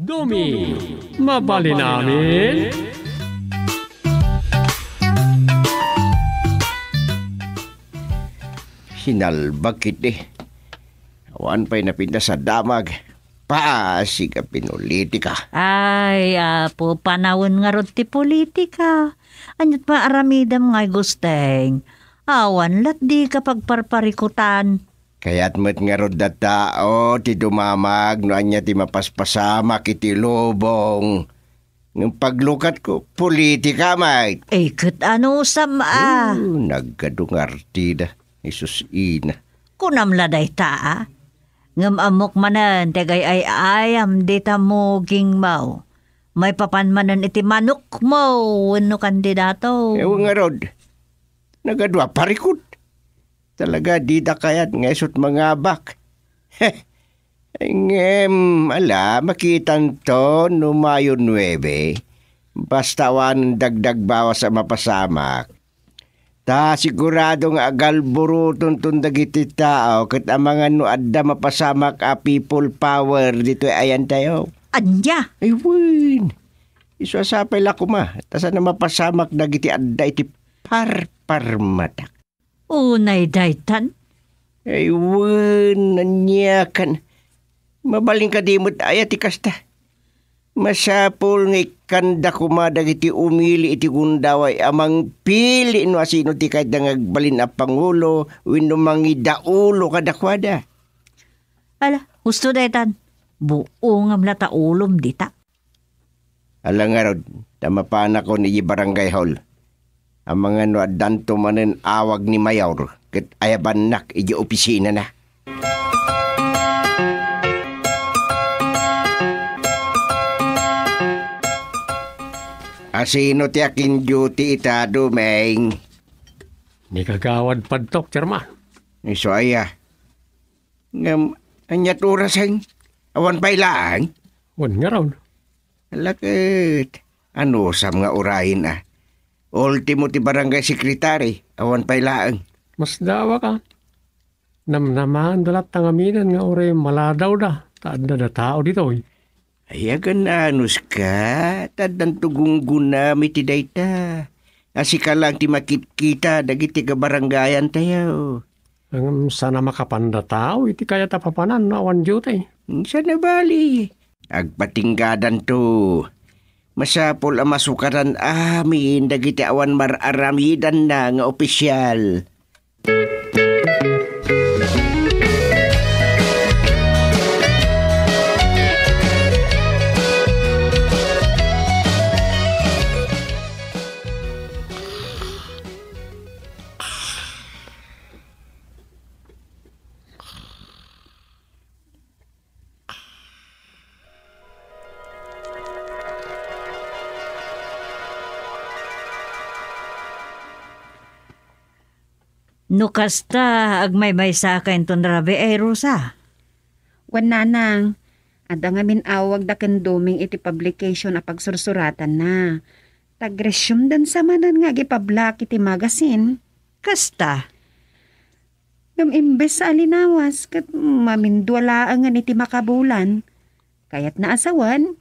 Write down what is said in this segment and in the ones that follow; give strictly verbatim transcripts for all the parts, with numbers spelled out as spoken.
Dumi, mabalin amin? Sinalbag iti. Awan pay napintas a damag. Pasig a pinulitika. Ay, Apo, panawen ngarud ti politika. Aniat maaramidem ngay, Gusteng? Awan lat dika pagparparikutan. Kayat met ngarud a tao ti dumamag no ania ti mapaspasamak iti lubong. Ngem paglukatko, politika met. Eh, ket anusam a? Oh, nagkadungartida. Jesus ina. Kunam la dayta, a? Ngem ammok manen ti agay-ay-ayam dita mugingmo. Maipapan manen iti manokmo wenno kandidato. Ewan ngarud. Nagadua parikut. Talaga, dida kayat nga isut mangabak. Ngem, ala, makitanto no Mayo nuebe. Basta awan dagdagbawas a mapasamak. Ta sigurado nga agalburutonton dagiti tao ket amangan no adda mapasamak a people power ditoy ayantayo. Ania? Ay, wen. Isu a sapay la koma, ta saan a mapasamak dagiti adda iti parparmatak. Unay daytan? Ay, wen, ania kan. Mabalin kadi met aya ti kasta? Masapul nga ikkanda koma dagiti umili iti gundaway a mangpili no asino ti kayatda nga agbalin a pangulo wenno mangidaulo kadakuada. Ala, husto daytan. Buongam la ta ulom dita. Ala ngarud, ta mapanakon idiay barangay hall. Amangan no addanto manen awag ni Mayor ket ayabannak idiay opisinana. Asino ti akin-duty ita, Dumeng? Ni Kagawad Padtok, Chairman. Isu aya? Ngem, ania't orasen? Awan pay laeng? Wen ngarud. Ala ket, anusam nga urayen a? Ultimo ti barangay secretary, awan pay laeng. Masdawak a. Namnamaanda latta ngamin nga uray maladawda, ta adda da tao ditoy. Ay, agan-anos ka, ta addanto gunggunam iti dayta. A sika lang ti makitkita dagiti kabarangayantayo. Ngem saan a makapanda tao iti kayat a papanan no awan duty? Saan a bali? Agpatinggadanto. Masapul a masukaran amin dagiti awan mar-aramidanna nga opisial. No kasta, agmaymaysaka inton rabii, Rosa? Wen, nanang, adda ngamin awagda ken Doming iti publication a pagsursuratanna. Tag-resume-dan sa manen nga agipablak iti magazine. Kasta? Ngem imbes a alinawas ket mamindua laengen iti makabulan. Kayatna a sawen,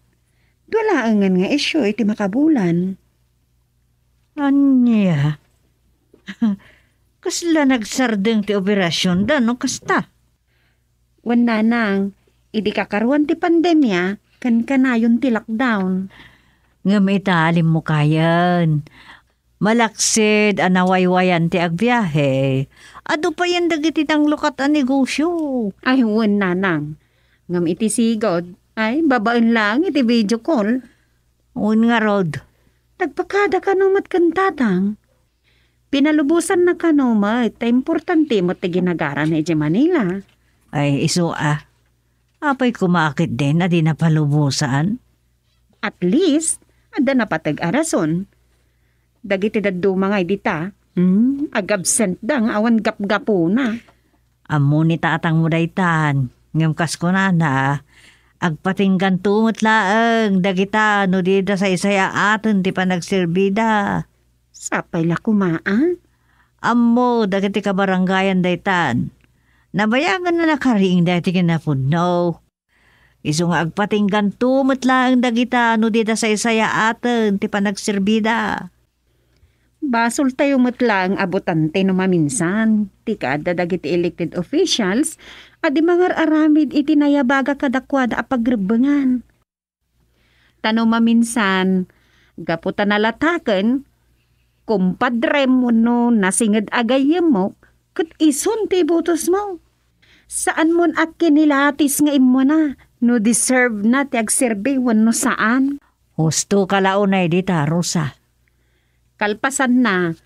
dua laengen nga issue iti makabulan. Ania? Kasla nagsardeng ti operasionda no kasta? Wen, nanang, idi kakaruan ti pandemia, ken kanayon ti lockdown. Ngem ita, alimmo kayen. Malaksid a nawaywayan ti agbiahe, adu payen dagiti nanglukat a negosio. Ay, wen, nanang. Ngem iti sigud, ay, babaen laeng iti video call. Wen ngarud. Nagpakada kano met ken tatang. Pinalubosanna kano met, ta importante met ti ginagarana idiay Manila. Ay, isu a. Apay koma a ketdin a di napalubosan? At least, adda napateg a rason. Dagiti dadduma nga idi ta, hmm, agabsentda nga awan gapgapuna. Ammo ni tatangmo daytan, ngem kas kunana, agpatingganto met laeng dagita no dida saysayaaten ti panagserbida. Sapay la koma, a? Ammo dagiti kabarangayan daytan. Nabayaganna nakariing daytoy kinapudno. Isu nga agpatingganto met laeng dagita no dida saysayaaten ti panagserbida. Basoltayo met laeng a butante no maminsan ti kaadda dagiti elected officials a di mangar-aramid iti nayabaga kadakuada a pagrebbengan. Ta no maminsan, gapu ta nalataken, kumpadrem wenno nasinged a gayyemmo, ket isun ti ibutosmo. Saanmon a kinilatis nga immuna no deserve na ti agserbi wenno saan. Husto ka la unay dita, Rosa. Kalpasanna,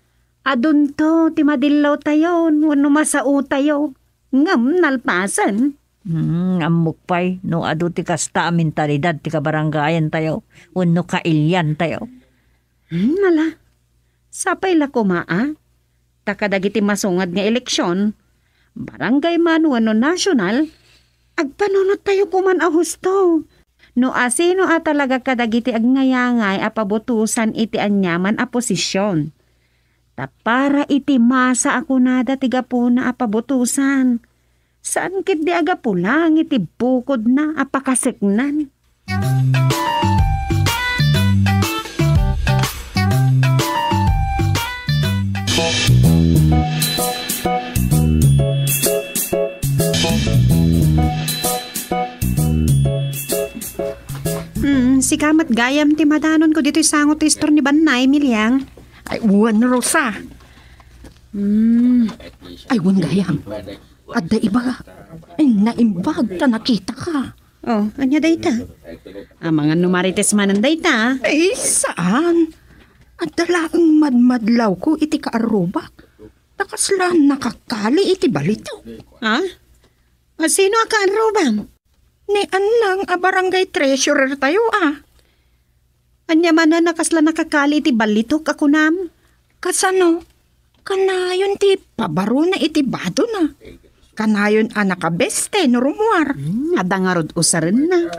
adunto ti madillawtayo wenno masaotayo, ngem nalpasen. Hmm, ammok pay no adu ti kasta a mentalidad ti kabarangayantayo wenno kailiantayo. Hmm, ala. Sapay la koma a, ta kadagiti masungad nga eleksion, barangay man wenno nasional, agpanunottayo koman a husto. No asino a talaga kadagiti agnayangay a pabutosan iti aniaman a posisyon. Ta para iti masa a kunada ti gapuna a pabutosan, saan ketdi a gapu laeng iti bukodna a pakaseknan. Hmm, sika met gayam ti madanonko ditoy sango ti istor ni Bannay, Miliang. Ay, wen, Rosa. Hmm. Ay, wen gayam. Adda ibaga. Ay, naimbag ta nakitaka. Oh, ania dayta? Amangan no Marites manen dayta? Ay, saan. Adda laeng madmadlawko iti kaarrubak. Ta kasla nakakali iti balitok. Ha? A, sino a kaarrubam? Ni Annang a barangay treasurer tayo, a. Ania manen a kasla nakakali iti balitok a kunam? Kasano? Kanayon ti pabarona iti badona. Kanayon a nakabeste no rumuar. Hmm, adda ngarud usarenna.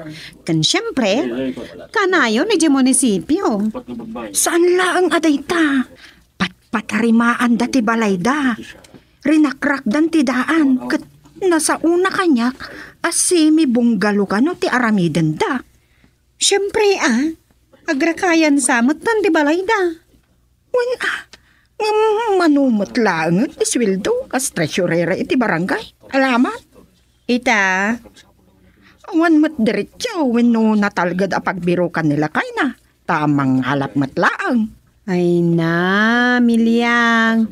Ken siempre, kanayon iti munisipio. Saan laeng a dayta. Patpatarimaanda ti balayda. Rinakrakdan ti daan ket nasaona kaniak a semi-bungalow kano ti aramidenda. Siempre, a, agrakayan sa met tan ti balayda. Wen, a, ngem mano met laengen ti sueldo kas treasurera iti barangay? Alaman? Ita? Awan met derecho wenno natalged a pagbirokan ni lakayna, ta mangalap met laeng. Ay na, Miliang.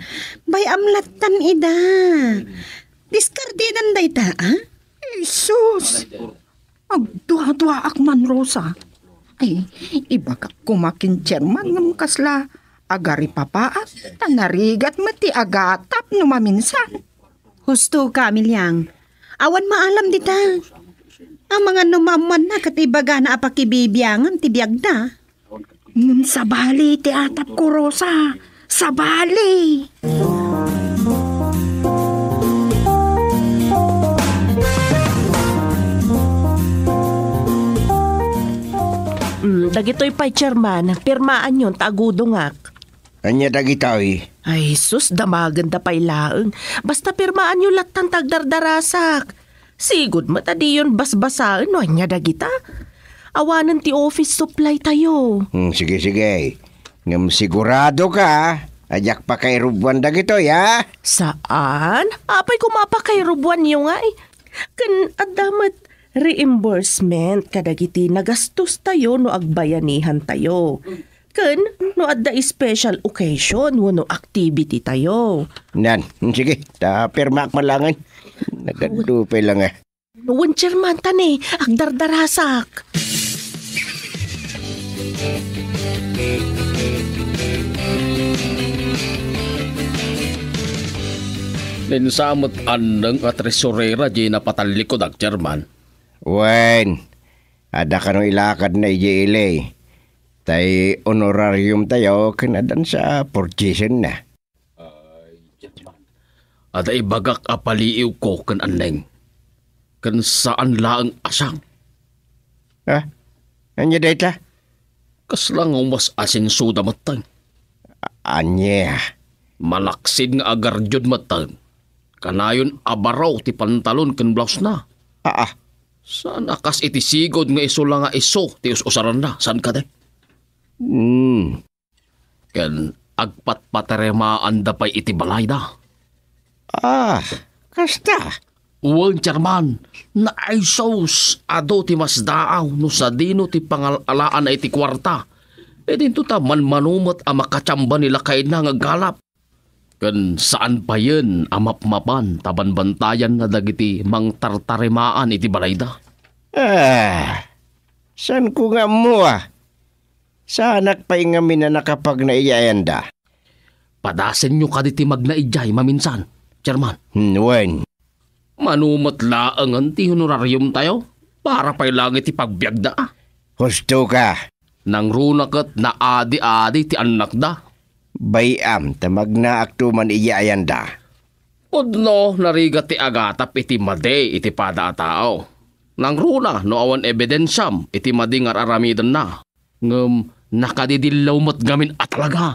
Bay-am lattan ida. Diskardidan dayta, a? Jesus! Agduaduaak man, Rosa. Ay, ibagak koma ken Chairman ngem kasla agaripapaak ta narigat met ti agatap no maminsan. Husto ka, Miliang. Awan maalam dita. Amangan no maammoanna ket ibagana a pakibibiangan ti biagda. Ngem sabali ti atapko, Rosa. Sabali! Mm, dagitoy pay, Chairman, pirmaanyon ta agudongak. Ania dagitoy? Ay, sus, damagenda pay laeng. Basta pirmaanyo lattan ta agdardarasak. Sigud met a diyon basbasaen no ania dagita. Awanen ti office supply tayo. Hmm, sige, sige. Ngem sigurado ka a diak pakairubwan dagitoy, a? Saan? Apay koma a pakairubwanyo ngay? Ken adda met reimbursement kadagiti nagastos tayo no agbayanihan tayo. Ken no adda special occasion wenno activity tayo. Nan, sige, ta pirmaak man laengen. Nagadu pay la nga. Wen, Chairman, ta ne, agdardarasak. Ni Annang a treasurera diay napatallikod, Chairman. Wen, adda kano ilakadna idiay ili. Tay honorarium tayo ken addan sa purchasenna. Adda ibagak a paliiwko ken Annang. Ken saan laeng a siak. Ha? Ania dayta? Kasla nga umas-asensoda metten. A-, ania? Malaksid nga agardiod metten. Kanayon a baro ti pantalon ken blousena. Aa. Saan a kas iti sigud nga isu la nga isu ti us-usaranna, saan kadi? Hmm. Ken agpatpatarimaanda pay iti balayda. Ah, kasta? Wen, Chairman, naaysos adu ti masdaaw no sadino ti pangal-alaanna iti kuarta. Idinto ta manmano met a makachamba ni lakayna nga aggalap. Ken saan payen a mapmapan ta banbantayanna dagiti mangtartarimaan iti balayda. Ah, saanko nga ammo, a. Saanak pay ngamin a nakapagna idiay anda. Padasenyo kadi ti magna idiay maminsan, Chairman. Hmm, wen. Mano met laengen ti honorariumtayo para pay laeng iti pagbiagda, a. Husto ka. Nangruna ket naadi-adi ti annakda. Bay-am ta magnaakto man idiay anda. Pudno, narigat ti agatap iti madi iti pada a tao. Nangruna no awan ebidensiam iti madi nga ar-aramidenna. Ngem nakadidillaw met ngamin a talaga.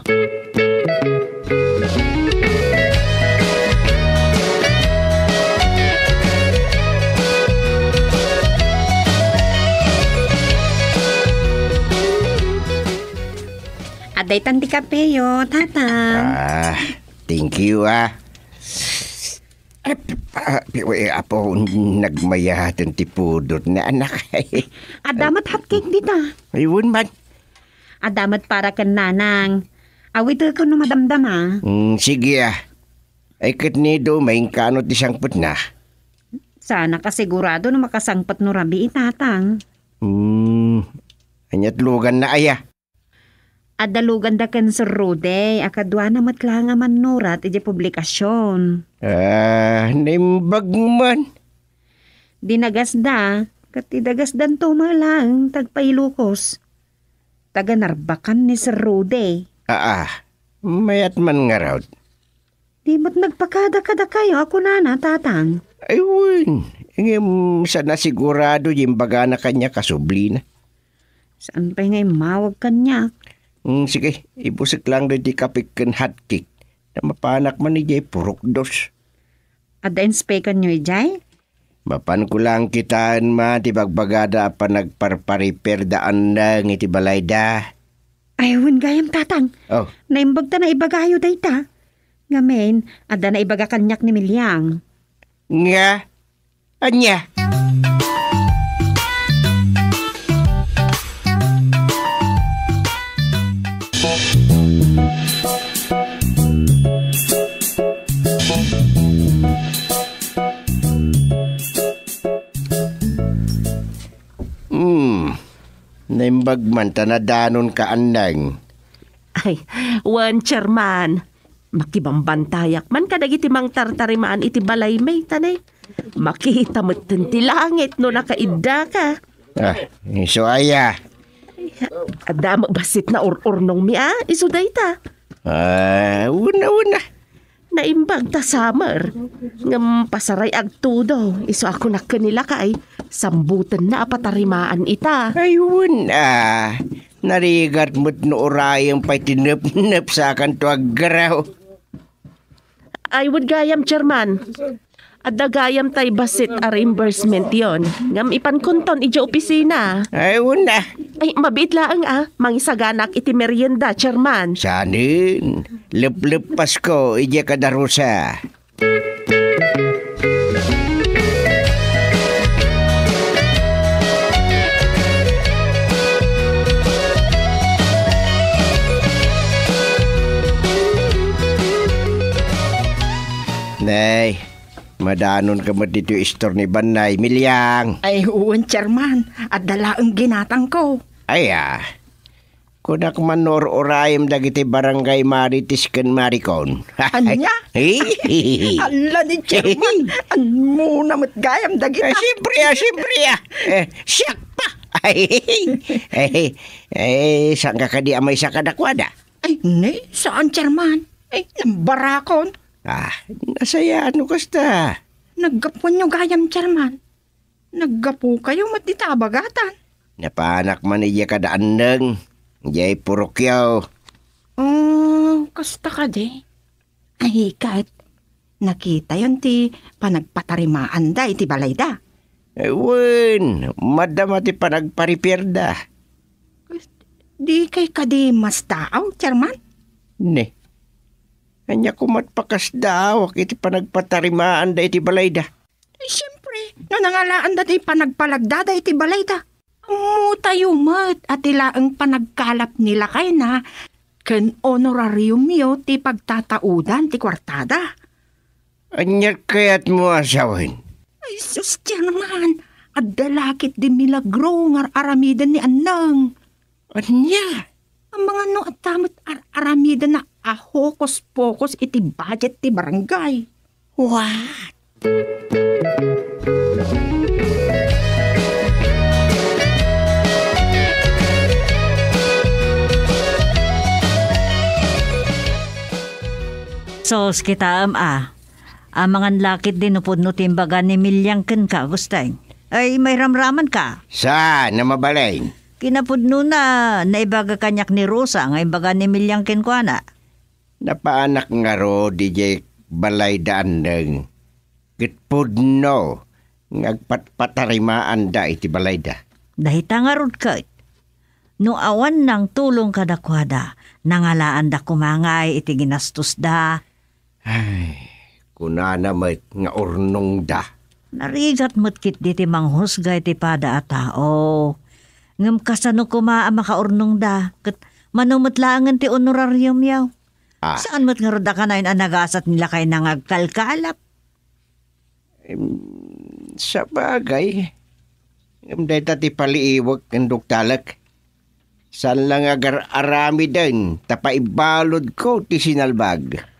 Adda itan ti kapeyo, Tatang. Ah, thank you, a. Ap-, ah, pi-, eh, apo, nagmayaten ti pudot na anak. Adda met hotcake dita. Ay, wen man. Adda met para ken nanang. Awitek no madamdama. Mm, sige, a. Ay, ket ni Duma, inkano ti sangpetna? Saan a kasigurado no makasangpet no rabii, Tatang. Mm, ania't luganna aya? Adda luganda ken Sir Rudy a kaduana met laeng a mannurat idiay publikasyon. Ah, naimbag man. Dinagasda, ket ti dagasdanto met laeng ti agpailukos. Taga Narbacan ni Sir Rudy. Aa, mayat man ngarud. Di met nagpakada kadakayo a kunana, Tatang? Ay, wen. Ngem saan a sigurado ti imbagana kaniak a sublina. Saan pay nga immawag kaniak? Mm, sige, ibusek lang daytoy kapek ken hotcake. Ta mapanak man idiay purok dos. Adda inspekanyo idiay? Mapanko lang kitaen man ti bagbagada a panagparpariperda andang iti balayda. Ay, wen gayam, Tatang. Oh. Naimbag ta naibagayo dayta. Ngamin, adda naibaga kaniak ni Milyang. Nga? Ania? Hmm. Naimbag man ta nadanonka, Anneng. Ay, wen, Chairman. Makibambantayak man kadagiti mangtartarimaan iti balaymi, ta ne, makita metten ti langit no nakaiddaka. Ah, isu aya? Adda met bassit naur-urnongmi a, isu dayta. Ah, wen a, wen a. Naimbag ta summer. Ngem pasaray agtudo, isu a kunak ken ni lakay, sambutenna a patarimaan ita. Ay, wen a. Narigat met no urayem pay ti nepnep sakanto aggaraw. Ay, wen gayam, Chairman. Adda gayam tay bassit a reimbursement yon. Ngem ipankonton idiay opisina. Ay, wen a. Ay, mabiit laeng a. Mangisaganak iti merienda, Chairman. Sanen, lepleppasko idiay kadarusa. Nay, madanonka met ditoy istor ni Bannay, Milyang. Ay, wen, Chairman. Adda laeng ginatangko. Ay, a. Kunak man no ur-urayem dagiti barangay Marites ken Maricon. Ania? Eh? Alla ni Chairman, ammona met gayam dagita. Eh, siyempre, ah, siyempre, ah. Eh, siak pa. Ay, ay, ay, saan ka kadi a maysa kadakuada? Ay, ne, saan, Chairman? Ay, nambarakon. Ah, nasayano kasta? Naggapuanyo gayam, Chairman. Naggapukayo met dita a bagatan. Napanak man idiay kada Anneng, idiay purokyo. Oh, kasta kadi. Ay, ket, nakitayon ti panagpatarimaanda iti balayda. Eh, wen, madama ti panagparipierda. Dikay kadi masdaaw, Chairman? Ne. Ania komat pakasdaawak iti panagpatarimaanda iti balayda? Eh, siempre, no nangalaanda ti panagpalagdada iti balayda. Ammotayo met a ti laeng panagkalap ni lakayna ken honorariumyo ti pagtataudan ti kuartada. Ania kayatmo a sawen? Ay, sus, Chairman, adda la ketdi milagro nga ar-aramiden ni Annang. Ania? Amangan no adda met ar-aramiden a hokus-pokus iti budget ti barangay. What? Sus, kitaem a. Amangan la ketdi no pudno ti imbaga ni Milyang kenka, Agustin. Ay, mairamramanka. Saan a mabalin? Kinapudnona, naibaga kaniak ni Rosa nga imbaga ni Milyang kenkuana. Napaanak ngarud idiay balayda, Annang. Ket pudno nga agpatpatarimaanda iti balayda. Dayta ngarud ket, no awan nangtulong kadakuada, nangalaanda koma ngay iti ginastosda. Ay, kunana met nga urnongda. Narigat met ketdi ti manghusga iti pada a tao. Ngem kasano koma a makaurnongda? Ket mano met laengen ti honorariumyo? Ah. Saan met ngarud a kanayon a nagasat ni lakayna nga agkalkalap? Em, sabagay. Ngem dayta ti paliiwek ken duktalek. Saan la nga agar-aramiden ta paibaludko ti sinalbag.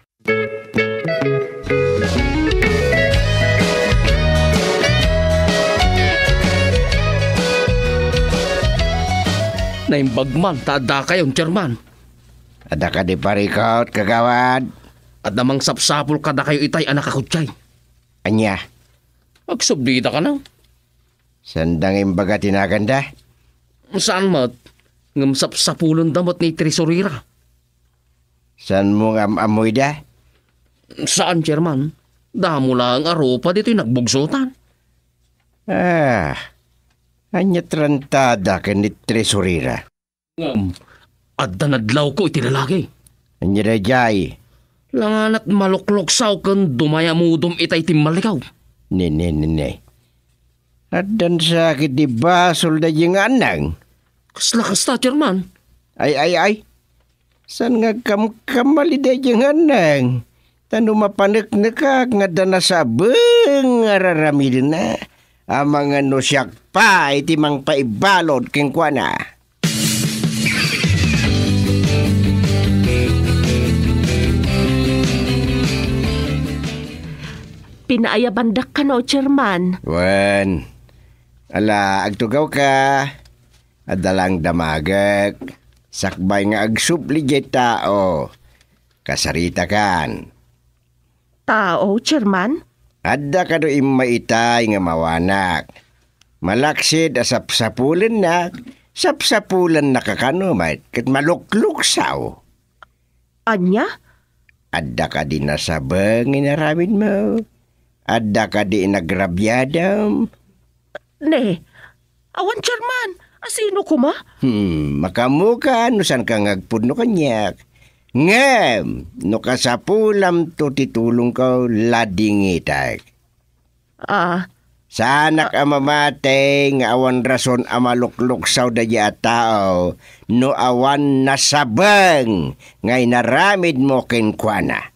Naimbag man ta addakayon, Chairman. Adda kadi parikut, kagawad? Adda mangsapsapul kadakayo itay a nakakutsay. Ania? Agsubli ita kano? Sanda nga imbaga ti naganda? Saan met, ngem sapsapulenda met ni tresurera. Saanmo nga am-ammoyda? Saan, Chairman. Damo laeng a rupa ditoy nagbugsotan. Ah, ania ti rantada ken ni tresurera? Ngem, adda nadlawko iti lalaki. Ania daydiay? Langanat malukluksaw ken dumayamudom itay timmallikaw. Ne, ne, ne, ne. Addan sakit ti basol daydiay nga annang? Kasla kasta, Chairman. Ay, ay, ay. Saan nga agkamkamali daydiay nga annang? Ta no mapaneknekak nga adda nasabeng nga ar-aramidenna, amangan no siak pay ti mangpaibalud kenkuana. Pinaayabandak kano, Chairman. Wen, ala, agtugawka. Adda laeng damagek. Sakbay nga agsubli diay tao, kasaritakan. Tao, Chairman? Adda kano immay itay nga mawanak. Malaksid a sapsapulennak, sapsapulennaka kano met ket malukluksaw. Ania? Adda kadi nasabeng nga inaramidmo? Adda kadi inagrabiadem? Ne, awan, Chairman. Asino koma? Hmm, makaammoka no saanka nga agpudno kaniak. Ngem, no kasapulamto ti tulongko, ladingitek. Ah. Saanak a mamati nga awan rason a malukluksaw daydiay a tao no awan nasabeng nga inaramidmo kenkuana.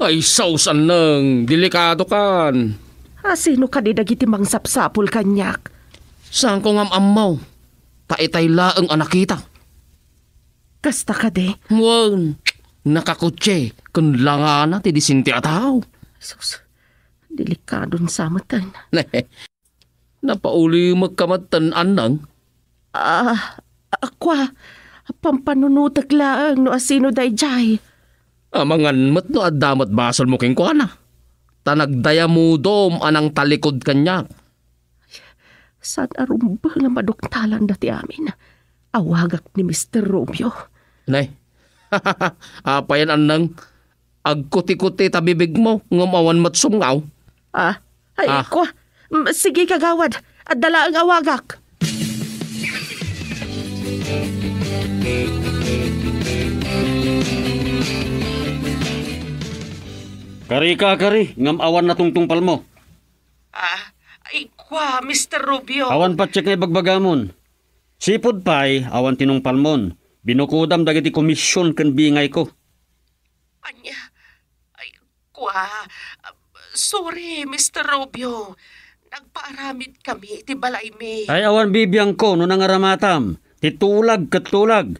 Ay, sus, Annang, delikadokan. Asino kadi dagiti mangsapsapul kaniak? Saanko nga am-ammo, ta itay laeng a nakita. Kasta kadi? Wen, nakakutse ken langana ti disente a tao. Sus, delikadon sa meten. Napaulimekka metten, Annang? Ah, a kua, pampanunotek laeng no asino daydiay. Amangan met no adda met basolmo kenkuana. Ta nagdayamudom a nangtalikod kaniak. Saan a rumbeng a maduktalanda ti amin. Awagak ni Mister Rubio. Nay, apayan, Anneng? Agkuti-kuti ta bibigmo, ngem awan met sumngaw. Ah, ay, Ah. Kua. Mm, sige, kagawad. Adda laeng awagak. Kari ka, kari, ngem awan natungtungpalmo. Ah, ay, kua, Mister Rubio. Awan patse nga ibagbagamon. Sipud pay, awan tinungpalmon. Binukodam dagiti komisyon ken bingayko. Ania? Ay, kua. Ah, sorry, Mister Rubio. Nagpaaramid kami iti balaymi. Ay, awan bibiangko no nangaramatam. Ti tulag ket tulag.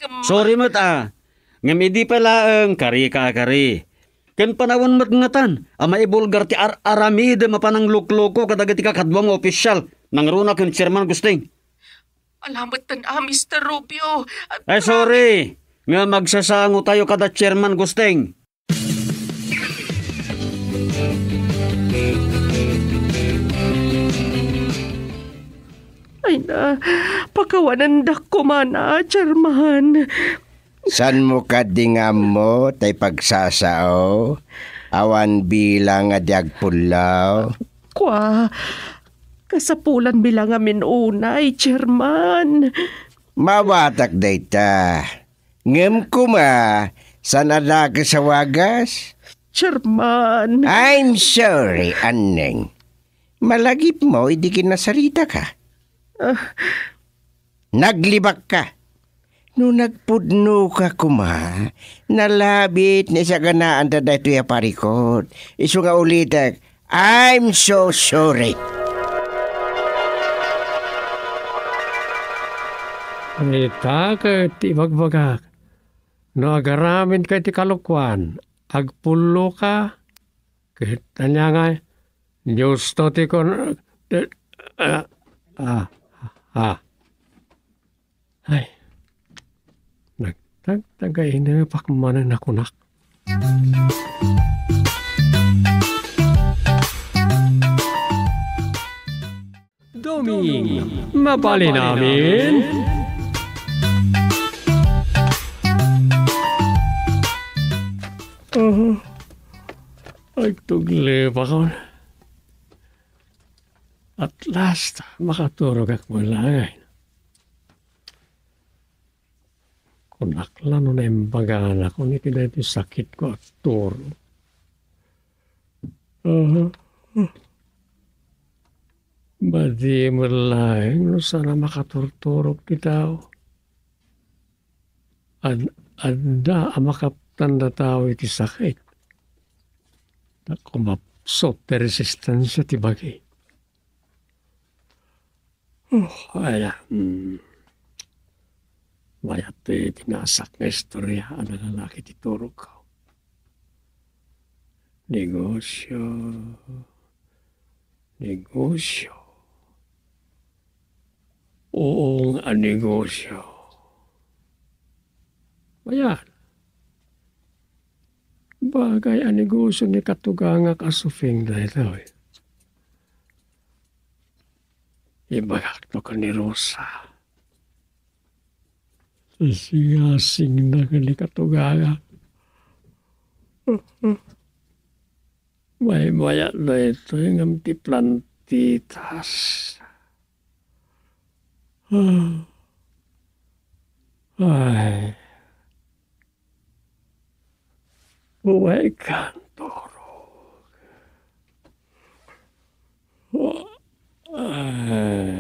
Ngem Sorry met a. Ngem idi pay laeng, kari ka a kari. Ken panawen met ngatan a maibulgar ti ar-aramidem a pananglukloko kadagiti kakaduam nga opisyal, nangruna ken Chairman Gusting. Alametten a, Mister Rubio. Ay, sorry. Nga magsasangotayo kada Chairman Gusting. Ay na, pakawanendak koma na, Chairman. Saanmo kadi nga ammo tay pagsasao? Awan bilang a di agpullo. Kua, kasapulanmi la ngamin unay, Chairman. Maawatak dayta. Ngem koma, saan a dakes a wagas? Chairman. I'm sorry, Anneng. Malagipmo idi kinasarita ka. Ah. Naglibak ka. No nagpudno ka koma, nalabit ni saganaan ta daytoy a parikut. Isu nga ulitek, I'm so sorry. Ita ket ti ibagbagak, no agaramid ka iti kalokuan, agpullo ka, ket ania nga, Dios to ti kon-, eh, ah, ah, ah. Ay, nagtagtagainepak manen a kunak. Doming, mabalin amin? Aha. Agtuglipakon. At last, makaturogak man laeng. Kunak la no naimbaganak iti daytoy sakitko a turog. Aha. Madi met laeng no saan a makaturturog ti tao. Ad-, adda a makaptan a tao iti sakit. Ta kumapsut ti resistensia ti bagi. Oh, ay, ah, hmm. Mayat ti tinasak nga istorya a nangalaki ti turogko. Negosyo. Negosyo. Oo nga negosyo. Ayan. Bagay a negosyo ni katugangak a Sufing daytoy. Ibagak to ken ni Rosa. Sisingasingna ken ni katugangak. Maymayat daytoy ngem ti plantitas. Ah. Ay. Uway kantorog. Ay.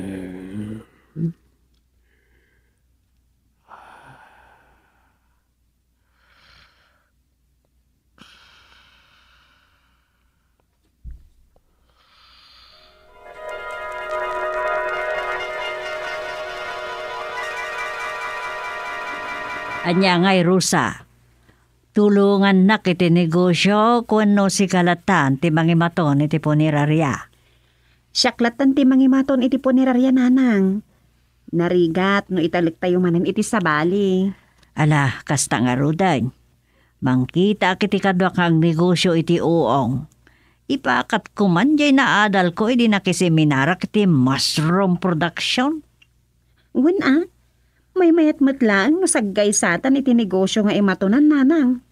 Ania ngay, Rosa? Tulongannak iti negosio wenno sika latta ti mangimaton iti puneraria? Siak latta ti mangimaton iti puneraria, Nanang. Narigat no italektayo manen iti sabali. Ala, kasta ngaruden. Mangkitaak iti kaduak nga agnegosio iti uong. Ipakatko man jay naadalko idi nakiseminarak iti mushroom production. Wen a, Maymayat met laeng no saggaysatan iti negosio nga imatunan, nanang.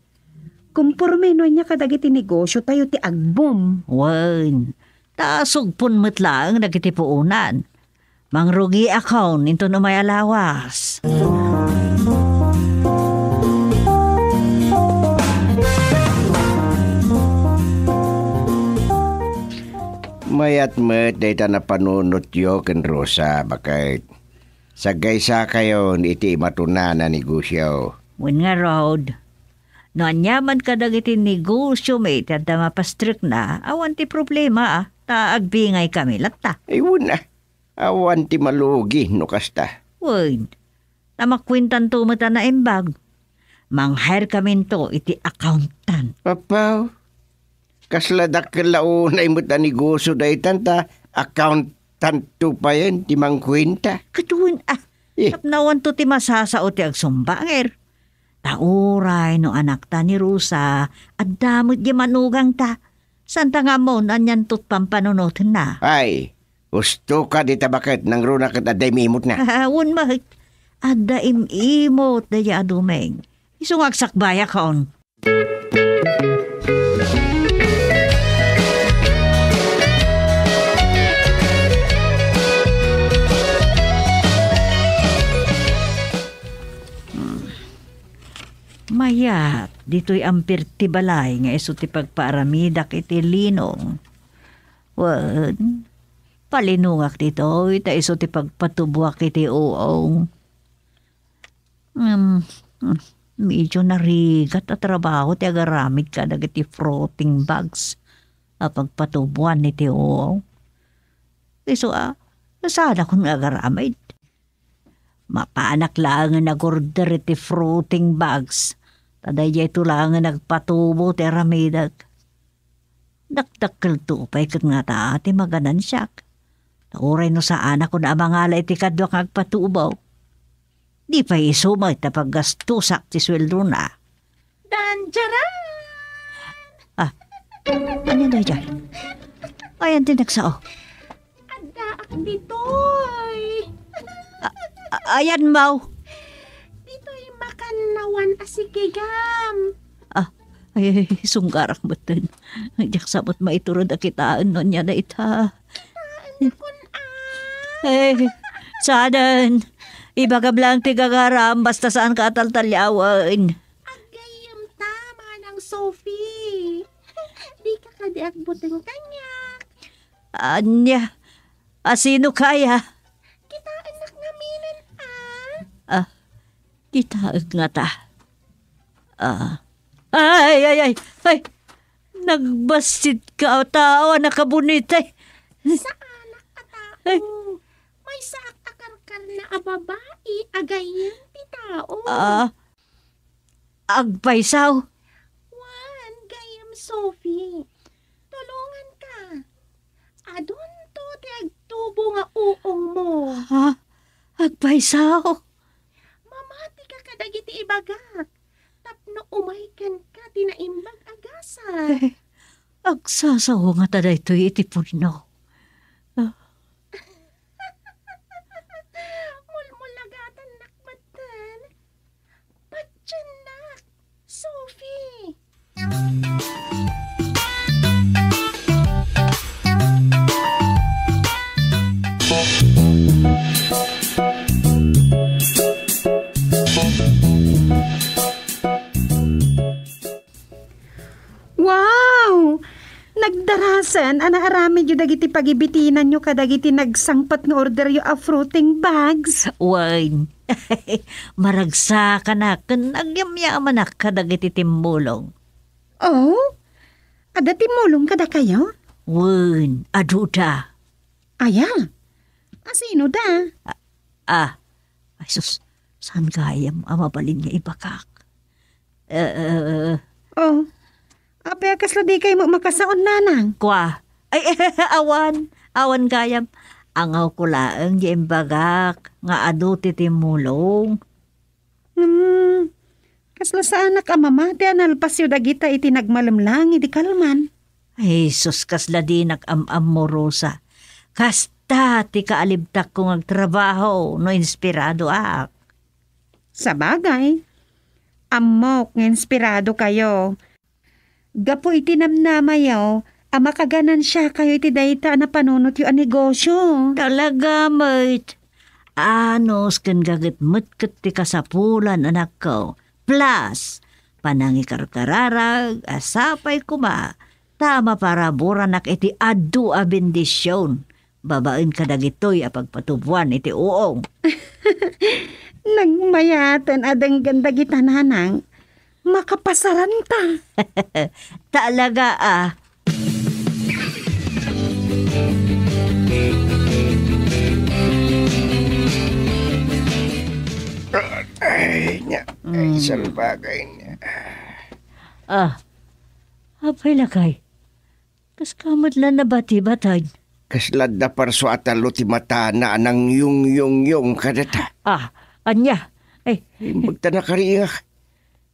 Komporme no ania kadagiti negosiotayo ti agbum. Wen, ta sugpon met laeng dagiti puonan. Mangrugiakon inton umay a lawas. Mayat met dayta napanunotyo ken Rosa, baket. Saggaysakayon iti imatunana a negosio. Wen ngarud, no aniaman kadagiti negosiom iti adda mapastrekna, awan ti problema, ta agbingaykami latta. Ay, wen a, awan ti malugi no kasta. Wen, ta makuentanto met a naimbag. Mang-hire kaminto iti accountant. Apaw, kasla dakkel la unay met a negosio daytan ta accountant to payen ti mangkuenta. Ket wen a, eh, tapno awanto ti masasao ti agsumbanger. Ta uray no anakta ni Rosa, adda met di manugangta. Santa nga ammon anianto ti pampanunotenna. Ay, husto ka dita baket nangruna ket adda imimotna. Ah, wen met. Adda im-imot daydi a Doming. Isu nga agsakbayakon. Hmm. Mayat, ditoy ampir ti balay nga isu ti pagpaaramidak iti Linong. Wen, palinongak ditoy ta isu ti pagpatuboak iti uong. Hmm, hmm, medyo narigat a trabaho ti agaramid kadagiti fruiting bags a pagpatuboan iti uong. Isu a, saanakon nga agaramid. Mapanak laengen nag-order iti fruiting bags, ta daydiayto laengen nagpatubo ti aramidek. Dakdakkelto pay ket ngata ti maganansiak. Ta uray no saanakon a mangala iti kaduak nga agpatubo, di pay isu met a paggastosak ti sueldona. Danjaran! Ah, ania daydiay? Ayan ti nagsao. Addaak ditoy. A-, a-, ayan, maw? Ditoy makannawan a sikigam. Ah, ay, ay, sunggarak metten. Diak sa met maiturod a kitaen no ania dayta. Kitaen kun a. Eh, saanen. Ibagam lang ti gagaram, basta saanka a taltaliawen. Aggayem ta, Manang Sophie. Dika kadi agbuteng kaniak. Ania? A, sino kaya? Kitaennak ngaminen, a. Ah, kitaek ngata. Ah. Ay, ay, ay, ay! Nagbassit ka, tao a nakabunit, ay! Saanak a tao. Ay. Maysaak a karkarna a babai a gayyem ti tao. Ah, agpaysaw. Wen, gayyem Sophie. Tulonganka. Adunto ti agtubo nga uongmo. Ha? Agpaysaw? Mamatika kadagiti ibagak tapno umay kenka ti naimbag a gasat. Eh, agsasaw ngata daytoy iti pudno. Ah. Mulmulagatannak metten. Patiennak, Sophie. Wow! Nagdarasen a naaramidyo dagiti pagibitinanyo kadagiti nagsangpet nga orderyo a fruiting bags. Wen, maragsakanak ken agyamyamanak kadagiti timmulong. Oh? Adda timmulong kadakayo? Wen, aduda. Aya? Asino da? A-, ah, ay sus, saan gayam a mabalin nga ibagak? Eh, eh, eh. Oh, apay a kasla di kayo makasao, nanang? Kua, ay, awan, awan gayam. Angawko laeng di imbagak nga adu ti timmulong. Hmm, kasla saanak a mamati a nalpasyo dagita iti nagmalemlang idi kalman. Ay, sus, kasla dinak am-ammo, Rosa. Kasta ti kaalibtakko nga agtrabaho no inspiradoak. Sabagay, ammok nga inspiradokayo. Gapu iti namnamayo a makaganansiakayo iti dayta a napanunotyo a negosio. Talaga met. Anus ken gagetmet ket ti kasapulan, anakko. Plus, panangikarkararag a sapay koma ta maparaboranak iti adu a bendision babaen kadagitoy a pagpatuboan iti uong. Nagmayaten a denggen dagita, nanang. Makapasaranta. Talaga, ah. Ay, nya. Ay, mm, salbagay nya. Ah, apay lakay. Kas ka met la nabatibatad. Kasla adda parsua a tallo ti matana a nangyungyungyong kadata. Ah, ania? Ay. Imbag ta nakariingak.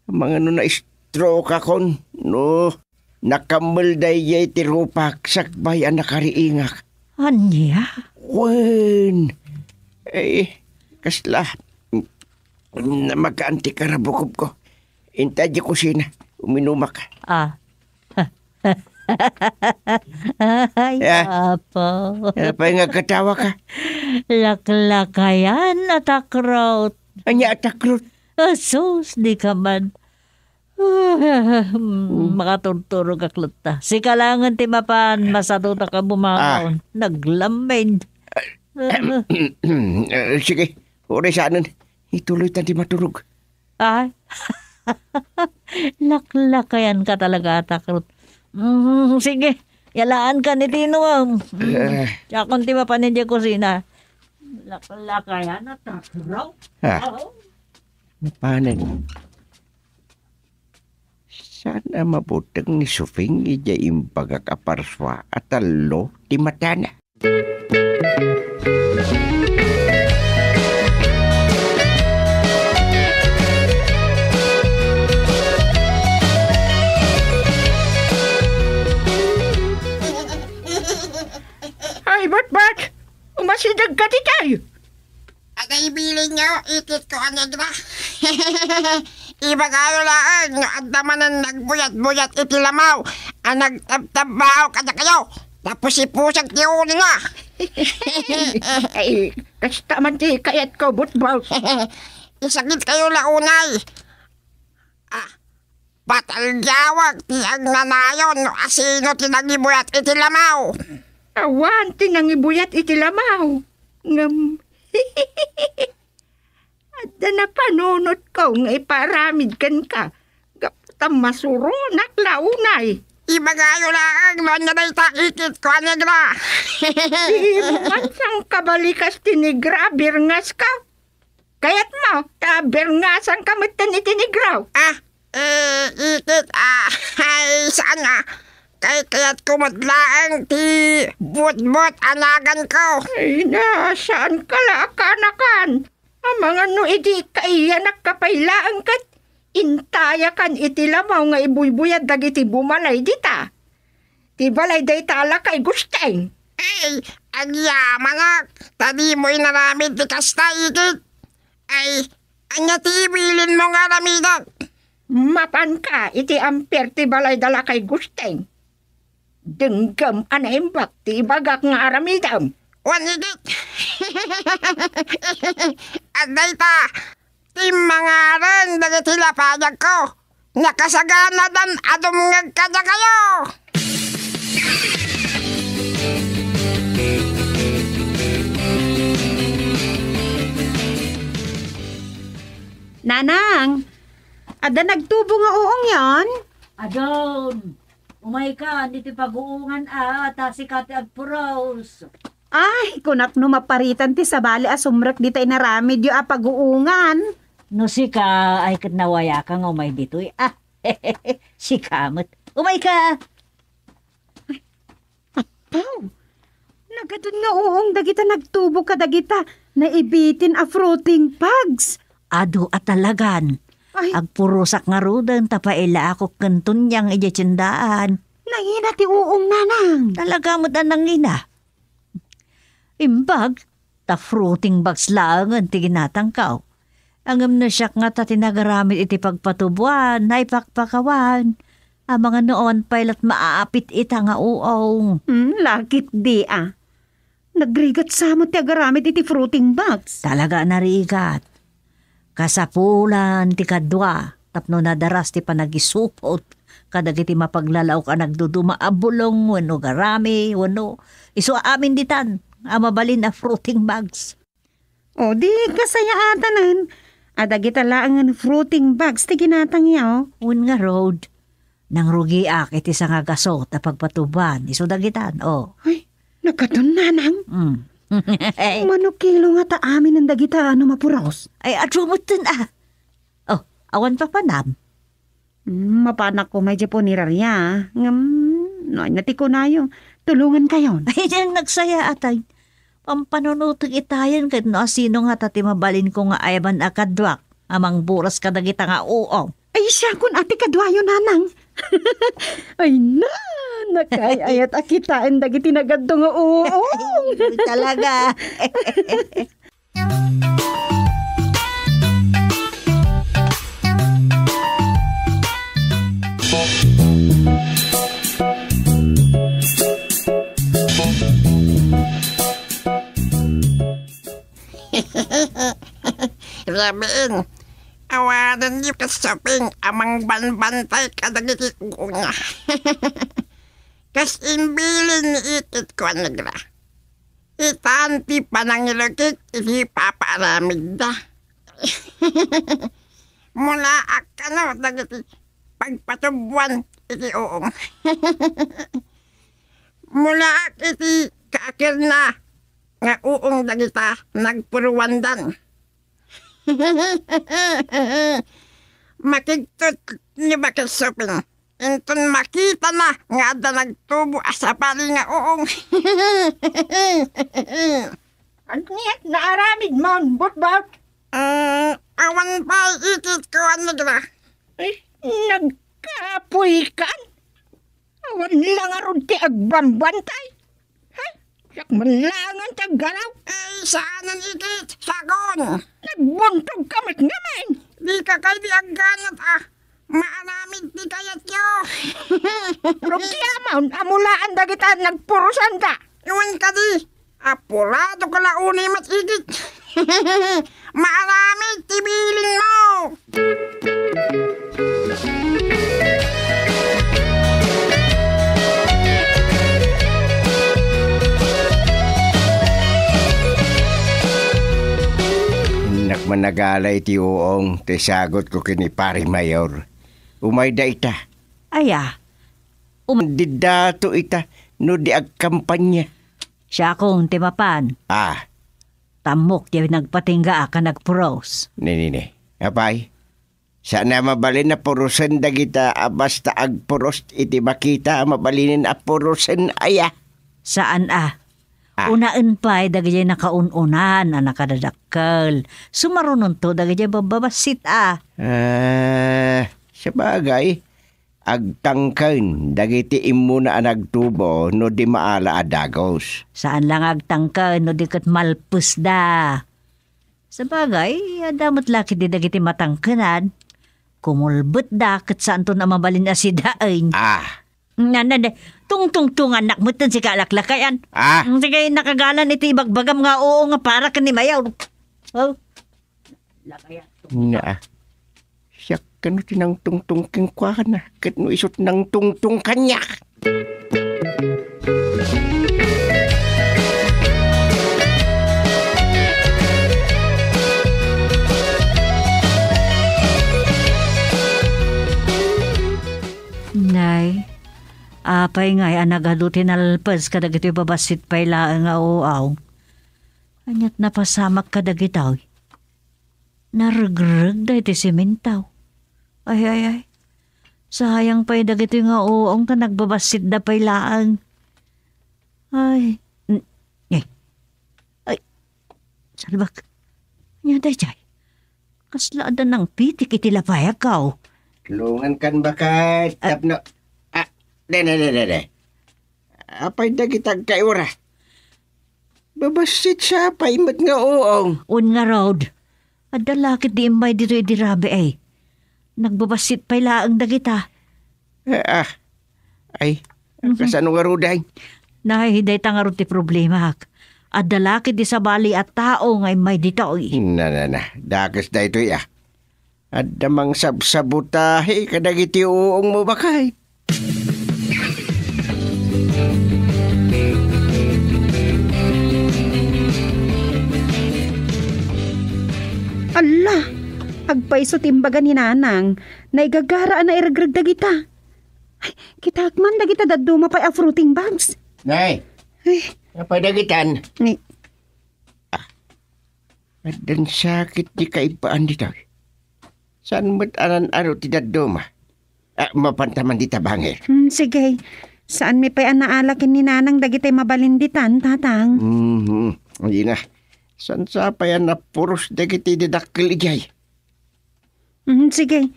Amangan no na-stroke akon, no nakammel daydiay ti rupak sakbay a nakariingak. Ania? Wen. Ay, kasla. Namagaan ti karabukobko. Inta di kusina. Uminumak. Ah. Ay, ah, Apo. Apay nga agkatawa ka? Laklakayan a takrot. Ania a takrot? Asus, di ka man. Hmm. Makaturturog ak latta. Sika langen ti mapan, masadutak a bumangon. Ah. Naglammed. Eh, sige, uray sanen. Ituloy ta di maturog. Ay. Laklakayan ka talaga, Atak Ruth. Mm, sige, yalaan ka ni Tino, ah. Mm. Eh. Siakon ti mapan idiay kusina. Laklakayan, Atak Ruth. Ah. Oh. Mapanen. Saan a mabuteng ni Sufing idiay imbagak a parsua a tallo ti matana? Ay, Batbat! Umasideg ka ditoy! Adda ibilinyo, ikitko a negra. Ibagayo laeng no adda manen nagbuyat-buyat iti lamaw a nagtabtabbao kadakayo, ta pusipusek ti ulona. Ay, kasta man ti kayatko, Butbot. Isakitkayo la unay. Ah, Patalgawek ti agnanayon no asino ti nangibuyat iti lamaw. Awan ti nangibuyat iti lamaw. Ngem, adda napanunotko nga ipaaramid kenka gapu ta masuronak la unay. Ibagayo laeng no ania dayta ikitko a negra. Di man sangkabalikas ti negra a birngaska. Kayatmo ta birngasanka metten iti negra? Ah, eh, ikit, ah, ay, saan nga? Kay kayatko met laeng ti butbot a naganko. Ay na, saanka la a kaanakan? Amangan no idi kaiyanakka pay laeng ket intayakan iti lamaw nga ibuybuyat dagiti bumalay dita. Ti balay dayta a lakay Gusteng. Ay, agyamanak, ta dimo inaramid ti kasta, ikit. Ay, ania ti ibilinmo nga aramidek? Mapanka iti amper ti balay da lakay Gusteng. Denggem a naimbag ti ibagak nga aramidem. Wen, ikit. Adda ita, ti mangaren dagiti lapayagko, nakasaganadan a dumngeg kadakayo. Nanang, adda nagtubo nga uongyon? Adun. Umaykan iti paguungan a, ta sika ti agpuros. Ay, kunak no maparitan ti sabali a sumrek dita inaramidyo a paguungan. No sika, ay ket nawayaka nga umay ditoy. Ah, sika met. Umayka! Apo, nagadun nga uong dagita nagtubo kadagita naibitin a fruiting bags. Adu a talagan. Ay. Agpurosak ngaruden ta pailaakok ken Tonyang idiay tiendaan. Nangina ti uong, nanang. Talaga met a nangina. Imbag, ta fruiting bags laengen ti ginatangko. Ngem no siak ngata ti nagaramid iti pagpatubuan, naipakpakawan. Amangan no awan pay la't maaapit ita nga uong. Hmm, lakit di, ah. Nagrigat sa met ti agaramid iti fruiting box. Talaga a narigat. Kasapulan ti kadua tapno nadaras ti panagisupot kadagiti mapaglalaok a nagduduma a bulong wenno garami wenno isu a amin ditan a mabalin a fruiting bags. O, di kasayaatanan a dagita laengen fruiting bags ti ginatangyo. Wen ngarud, nangrugiak iti sangagaso ta pagpatubuan isu dagitan, o. Ay, nagkadun, nanang? Mm. Mano kilo ngata aminen dagita a mapuros? Ay, adu metten, a. O, awan papanam? Hmm, mapanak koma idiay punerarya, ngem no ania ti kunayo, tulongankayon. Ay, diay nagsayaat, ay. Pampanunotek itayen ket no asino ngata ti mabalinko nga ayaban a kaduak a mangburas kadagita nga uong. Ay, siakon a ti kaduayo, nanang. Ay, na, nakaay-ayat a kitaen dagiti nagadto nga uong. Talaga. Rabiin, awanen ni Kasaping a mangbanbantay kadagiti kukunya. Kas imbilin ni Ikit ko a negra. Itan ti panangilekik iti ipapaaramidda. Mulaak kano dagiti pagpatubuan iti uong. Mulaak iti kaakirna nga uong dagita nagpuruandan. Makigtot ni Bakit Suping. Inton makitana nga adda nagtubo a sabali nga uong. Ania naaramidmon, Butbot? Mm, awan pay Ikit ko a negra. Ay, nagkapuykan? Awan la ngarud ti agbambantay? Ha? Siak man laengen ti agganaw. Ay, saanen Ikit, siakon. Nagbuntog ka met ngamin. Dika kadi agganat a maaramid ti kayatyo. Rugiamon a mulaan dagita nagpurusanda. Wen kadi, apurado ka la unay met Ikit. Maaramid ti bilinmo. Innak managala iti uong ti sagutko ken ni Pari Mayor. Umayda ita. Aya? Um- Diddato ita no di agkampanya. Siakon ti mapan. Ah. Tammok ti nagpatinggaak a nagpuros. Ni, ni, ni. Apay, saan a mabalin a purosen dagita a basta agpuros iti makita a mabalinen a purosen aya? Saan a. Ah. Unaen pay dagiti nakaun-unan a nakadadakkel. Sumarunonto dagiti babbabassit a. Ah, sabagay, agtangken dagiti immuna a nagtubo no di maala a dagus. Saan la nga agtangken no di ket malpesda. Sabagay, adda met la ketdi dagiti matangkenan. Kumulbetda ket saanton a mabalin a sidaen. Ah. Na, na, na, tungtungtungannak metten sika a laklakayan. Ah. Sige, nakagalan iti ibagbagam nga uong para ken ni Mayor. Oh. Lakaya. Naa. Siak kano ti nangtungtong kenkuana, ket no isut nangtungtong kaniak. Nay, apay ngay a nagadu ti nalpes kadagitoy babassit pay laeng nga uong? Ania't napasamak kadagitoy? Naregreg daytoy simentaw. Ay, ay, ay. Sayang pay dagitoy nga uong ta nagbabassitda pay laeng. Ay. N-, eh. Ay. Salbak. Ania daytoy? Kasla adda nangpitik iti lapayagko. Tulongankan baket. Ah. Tapno, ah, de, de, de, de, de. Apay dagita agkaiwara? Babassit sa pay met nga uong. Wen ngarud. Adda la ketdi immay ditoy idi rabii, ay. Nagbabassit pay laeng dagita. Ah, ah. Ay, Mhm. kasano ngaruden? Nay, dayta ngarud ti problemak. Adda la ketdi sabali a tao nga immay ditoy. Na, na, na. Dakes daytoy, ah. Adda mangsabsabotahe kadagiti uongmo, baket. Alla! Agpayso ti imbaga ni Nanang. Naigagara a nairegreg dagita. Ay, kitaek man dagita dadduma pay a fruiting bags. Nay, Ay, apay dagitan? Ni- Addan sakit ti kaibbaan ditoy. Saan met a nan-aro ti dadduma? Ah, mapanta man dita bangir. Hmm, sige. Saanmi pay a naala ken ni Nanang dagiti mabalin ditan, Tatang? Mhm. Dina. Saan sa pay a napuros dagiti didakkel idiay? Hmm, sige.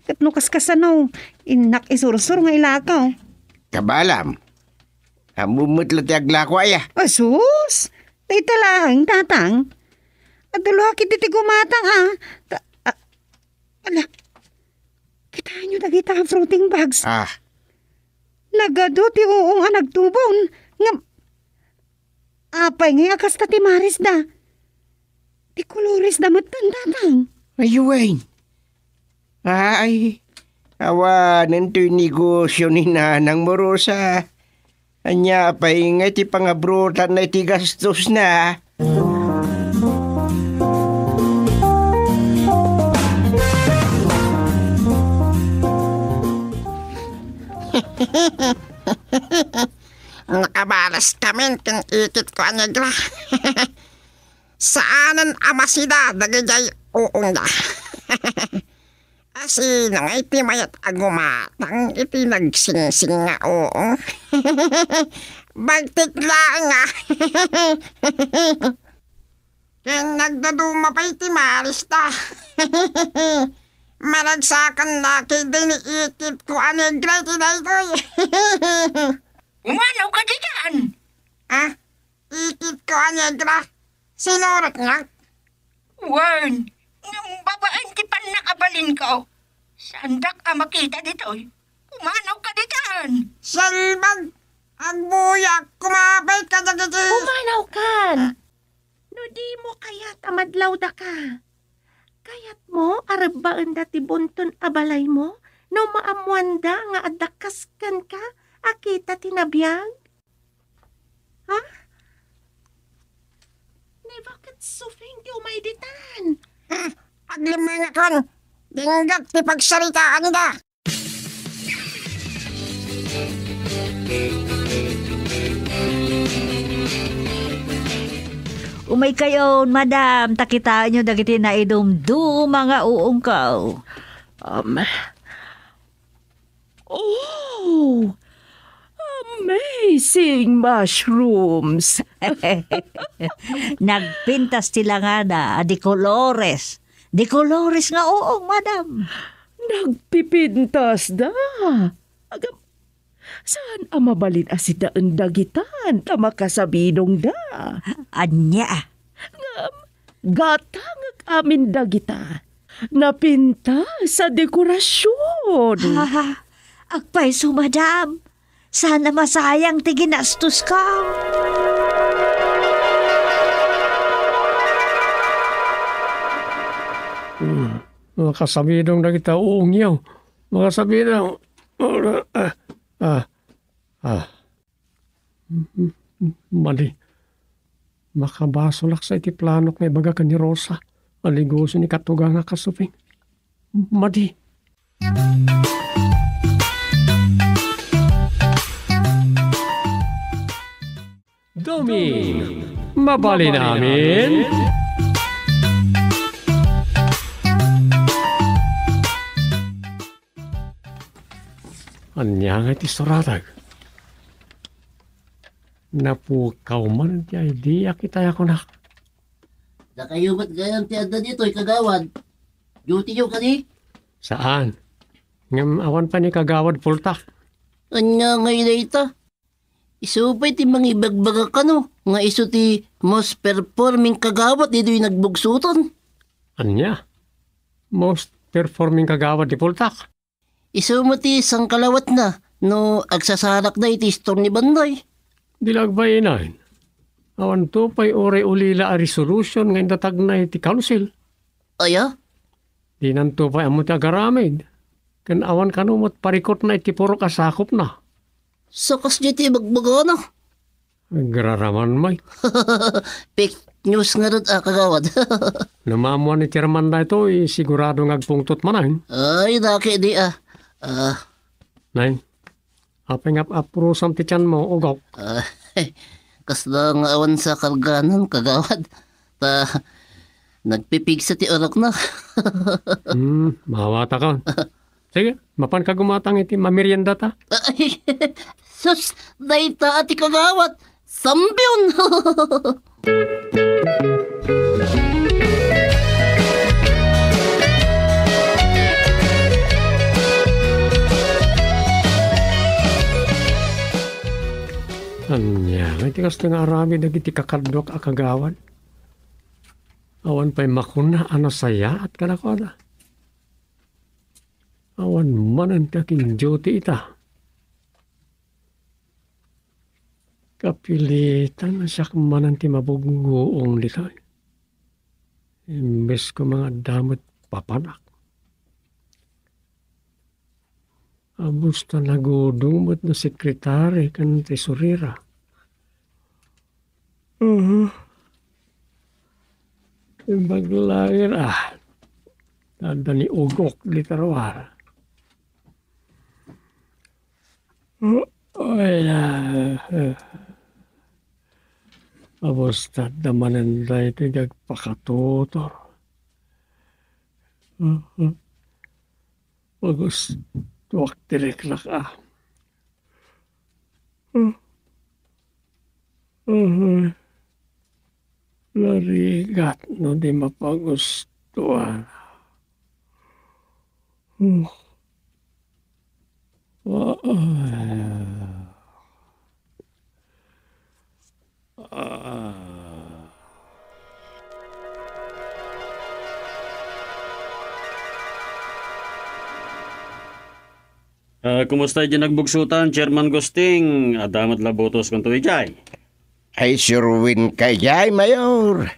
Ket no kaskasano, innak isursor nga ilakaw. Kabaelam. Ammom met la ti aglako aya. Asus! Dayta laeng, Tatang. Adda la ketdi ti gumatang, ah. Ta-, ah, ala. Kitaenyo dagita a fruiting bags. Ah. Nagadu ti uong a nagtubon. Ngem, apay ngay a kasta ti marisda? Ti koloresda met, Tatang. Ay, wen. Ay, awanen toy negosio ni Nanang Morosa. Ania pay ngay ti pangabrotanna iti gastosna? Nakabalas kami ken ikitko a negra. Saanen a masida dagijay uongda. Asino nga iti mayat a gumatang iti nagsingsing nga uong? Bagtit laeng, ah. Ken nagdaduma pay ti marisda. Maragsakan la ketdi ni ikitko a negra iti daytoy. Umanaw ka ditan! Ah? Ikitko a negra, sinureknak? Wen, ngem babaen ti pannakabalinko. Saandak a makita ditoy. Umanaw ka ditan. Salbag, agbuyak, kumapay ka dagiti. Umanaw kan. No dimo kayat a madlawdaka, kayatmo a rebbaenda ti bunton a balaymo no maammoanda nga adda kas kenka a kita ti nabiag? Ha? Ni, baket Sufing ti umay ditan? Hmm, aglemmengakon. Dinggak ti pagsaritaanda. Umaykayon, madam, ta kitaenyo dagiti naidumduma nga uongko. Um, Oh! Amazing mushrooms! Nagpintas ti langada a de colores. De colores nga uong, madam. Nagpipintasda? Agam, saan a mabalin a sitaen dagitan ta makasabinongda? Ania? Ngem, gatangek amin dagita. Napintas a dekorasion. Ha? Agpayso, madam. Saan a masayang ti ginastosko. Hmm. Makasabinong dagita uongyo. Makasabinong. Ah, ah, ah. Madi. Makabasolak sa iti planok nga ibaga ken ni Rosa a negosio ni katugangak a Sufing. Madi. Doming, mabalin amin? Ania nga iti suratek? Napukaw man ti idea, kitaya kunak. Dakayo met gayam ti adda ditoy, kagawad. Duty-yo kadi? Saan. Ngem awan pay ni Kagawad Pultak. Ania ngay dayta? Isu pay ti mangibagbaga kano nga isu ti most performing kagawad ditoy Nagbugsotan. Ania? Most performing kagawad ti Pultak? Isu met ti sangkalawatna no agsasalakda iti istor ni Banday. Di la agbainaen. Awanto pay uray ulila a resolution nga indatagna iti council. Aya? Dinanto pay ammo ti agaramid. Ken awan kano met parikutna iti purok a sakupna. Sa kasdiay ti ibagbagana. Agraraman, may. Fake news ngarud a, kagawad. Namaammuan ni chairman daytoy, sigurado nga agpungtot manen. Ay, daki di, ah. Ah. Nay, apay nga ap-aprusam ti tianmo, ugok? Ah, kasla nga awan sa karganan, kagawad. Ta, nagpipigsa ti urokna. Hmm, mawatakon. Sige, mapanka gumatang iti mameriendata. Ay, sus, dayta a ti kagawad. Sambion! Ania, iti kastoy nga aramid dagiti kakaduak a kagawad? Awan pay makuna a nasayaat kadakuada. Awan manen ti akin-duty ita. Kapilitan a siak manen ti mabuggoong ditoy. Imbes koma nga adda met papanak. Abus ta nagudong met no sekretari ken tesorera. Mhm. Imbag laeng, ah. Adda ni ugok dita ruar. Ay, ah, eh. Abus ta adda manen daytoy nga agpakatutor. Mhm. Pagustuak ti riklak, ah. Hmm. Mhm. Narigat no di mapagustuan. Hmm. Ah, ah. Ah. Ah, kumusta idiay nagbugsotan, Chairman Gusting? Adda met la butoskonto idiay? Ay, siruenka idiay, Mayor.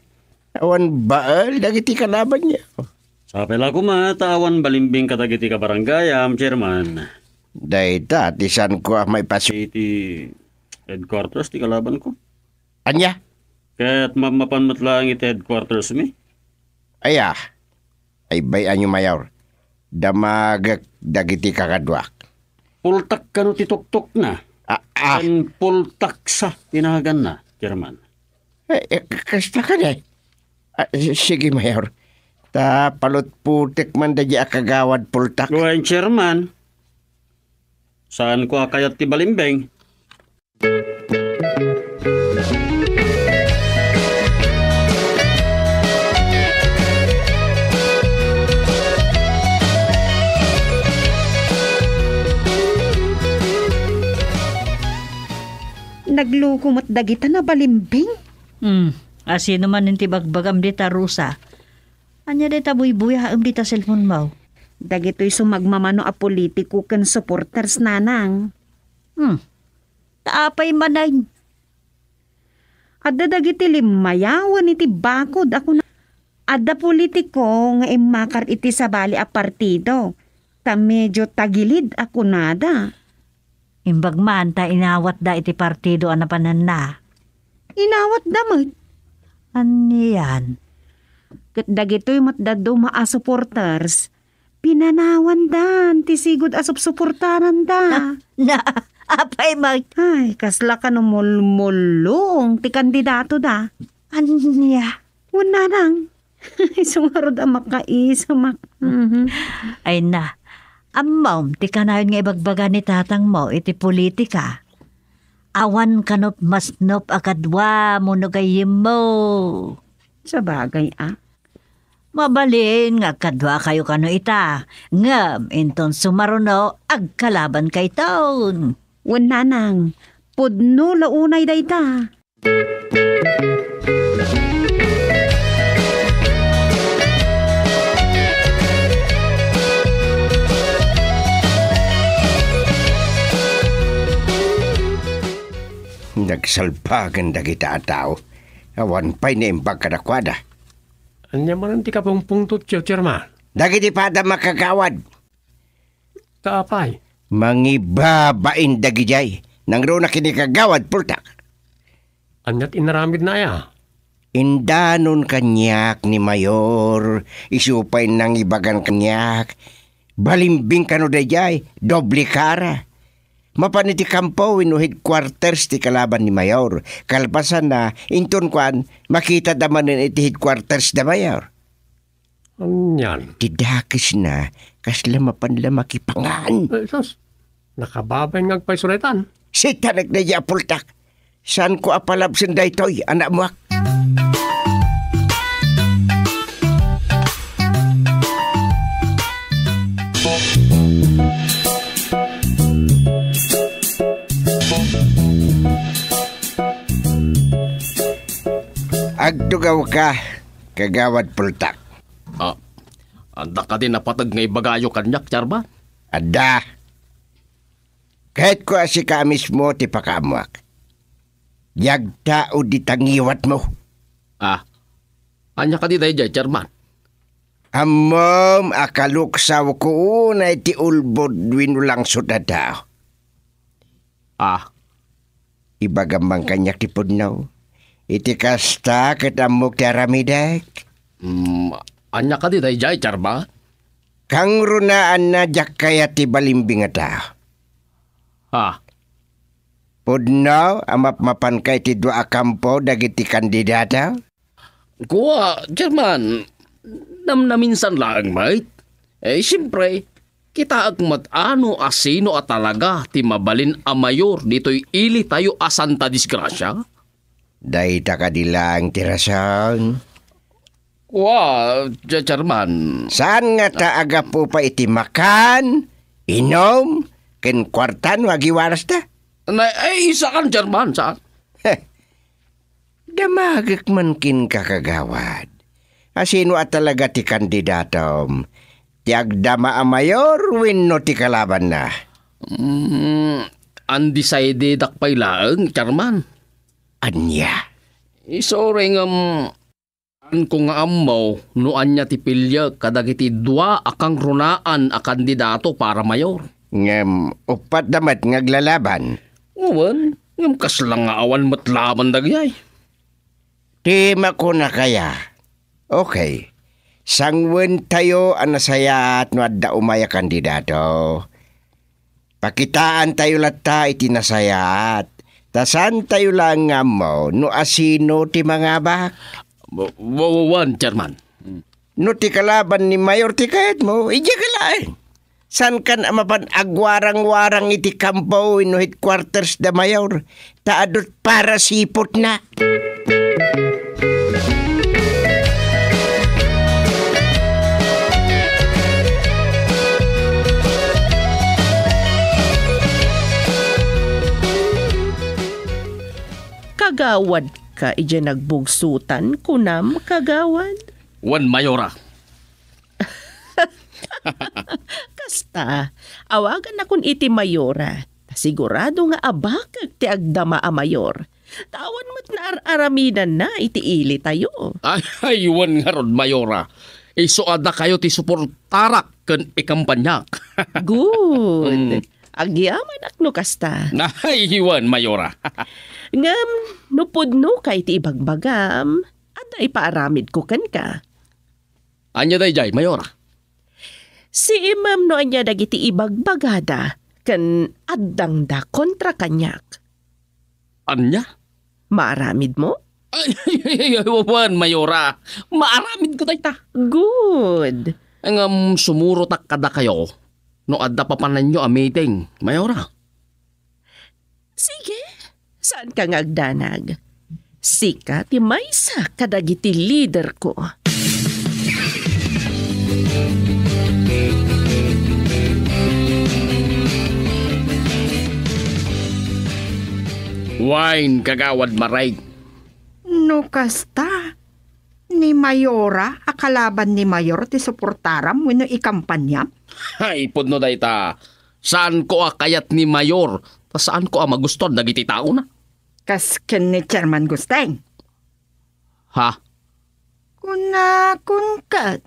Awan bael dagiti kalabanyo. Sapay la koma ta awan balimbing kadagiti kabarangayam, Chairman. Dayta ti saanko a maipasu- Iti headquarters ti kalabanko. Ania? Ket mapmapan met laeng iti headquarters mi. Aya? Ay, bay-anyo, Mayor. Damagek dagiti kakaduak. Pultak kano ti tuktokna? Ah, ah. Ken pultaksa ti naganna, Chairman. Eh, eh, kasta kadi? Ah, s-, sige, Mayor. Ta palutputek man daydi a kagawad pultak. Wen, Chairman. Saanko a kayat ti balimbing. Nagluko met dagita nabalimbing? Hmm, asino manen ti bagbagam dita, Rosa? Ania dayta buybuyaem dita cellphone-mo? Dagitoy sumagmamano a politiko ken supporters, nanang. Hmm. Ta apay manen? Adda dagiti limmayawen iti bakod a kuna, adda politiko nga immakar iti sabali a partido, ta medio tagilid a kunada. Imbag man ta inawatda iti partido a napananna. Inawatda met. Anian? Ket dagitoy met dadduma a supporters, pinanawandan ti sigud a supsuportaranda. Na, apay met? Ay, kasla kano mulmulluong ti kandidatoda. Ania? Wen, nanang. Isu ngarud a makaisamak. Mhm. Ay na, ammom ti kanayon nga ibagbaga ni tatangmo iti politika. Awan kano masnop a kadua mo no gayyemmo. Sabagay, a. Mabalin nga agkaduakayo kano ita, ngem inton sumaruno, agkalabankayton. Wen, nanang, pudno la unay dayta. Nagsalbagen dagita a tao. Awan pay naimbag kadakuada. Ania manen ti kapungpungtotyo, Chairman? Dagiti padam a kagawad. Ta apay? Mangibabain dagidiay. Nangruna ken ni Kagawad Pultak. Ania ti inaramidna aya? Indanon kaniak ni Mayor, isu pay nangibagan kaniak. Balimbing kano daydiay, doble kara. Mapan iti kampo wenno headquarters ti kalaban ni Mayor. Kalpasanna, inton kuan, makitada manen iti headquarters da Mayor. Anian? Ti dakesna, kasla mapan la makipangan. Eh, sus, nakababain nga agpayso daytan. Sitanek daydiay a Pultak. Saanko a palabsen daytoy, anakmoak. Agtugawka, Kagawad Pultak. Ah, adda kadi napateg nga ibagayo kaniak, Chairman? Adda. Kayatko a sika a mismo ti pakaammoak. Diak tao dita ngiwatmo. Ah, ania kadi daydiay, Chairman? Ammom a kaluksawko unay ti ulbod wenno langsot a tao. Ah. Ibagam man kaniak ti pudno. Iti kasta, ket ammok ti aramidek. Mm, ania kadi daydiay, Chairman? Kangrunaanna, diak kayat ti balimbing a tao. Ah. Pudno a mapmapanka iti dua a kampo dagiti kandidato? Kua, Chairman, namnaminsan laeng met. Eh, siyempre, kitaek met no asino a talaga ti mabalin a mayor ditoy ilitayo a santa disgrasia. Dayta kadi laeng ti rason? Kua, Cha-, Chairman. Saan ngata a gapu pay iti makan, inum, ken kuarta no agiwarasta? Na, ay, saan, Chairman, saan? Heh, Damagek man kenka, kagawad. Asino a talaga ti kandidatom? Ti agdama a mayor wenno ti kalabanna? Mm, undecided-ak pay laeng, Chairman. Ania? Isu ngem, saanko nga ammo no ania ti piliek kadagiti dua a kangrunaan a kandidato para mayor. Ngem, uppat da met nga aglalaban. Wen, ngem kasla nga awan met laban dagiti ay. Ti makunakaya, okay, sangwentayo a nasayaat no adda umay a kandidato. Pakitaantayo latta iti nasayaat, ta saantayo laeng nga ammo no asino ti mangabak. Wa-, wa-, wa-, wen, Chairman. No ti kalaban ni Mayor ti kayatmo, idiak laeng. Saankan a mapan agwarang-warang iti kampo wenno headquarters da Mayor, ta adut para siputna. Kagawad ka idiay nagbugsotan, kunam, kagawad? Wen, Mayora. Kasta, awagannakon iti Mayora. Ta sigurado nga abakek ti agdama a mayor. Ta awan met naar-aramidanna iti ilitayo. Ay, ay, wen ngarud, Mayora. Isu a dakayo ti suportarak ken ikampanyak. Good. Mm. Agyamanak no kasta. Ay, wen, Mayora. Ngem, no pudnoka iti ibagbagam, adda ipaaramidko kenka. Ania daydiay, Mayora? Siimem no ania dagiti ibagbagada ken addangda kontra kaniak. Ania? Maaramidmo? Ay, ay, ay, ay, wen, Mayora. Maaramidko dayta. Good. Ngem sumurotak kadakayo no adda papananyo a meeting, Mayora. Sige, saanka nga agdanag. Sika ti maysa kadagiti liderko. Wen, Kagawad Maray. No kasta, ni Mayora a kalaban ni Mayor ti suportaram wenno ikampaniam? Ay, pudno dayta. Saanko a kayat ni Mayor, ta saanko a magustuan dagiti taona. Kas ken ni Chairman Gusteng. Ha? Kunakon ket.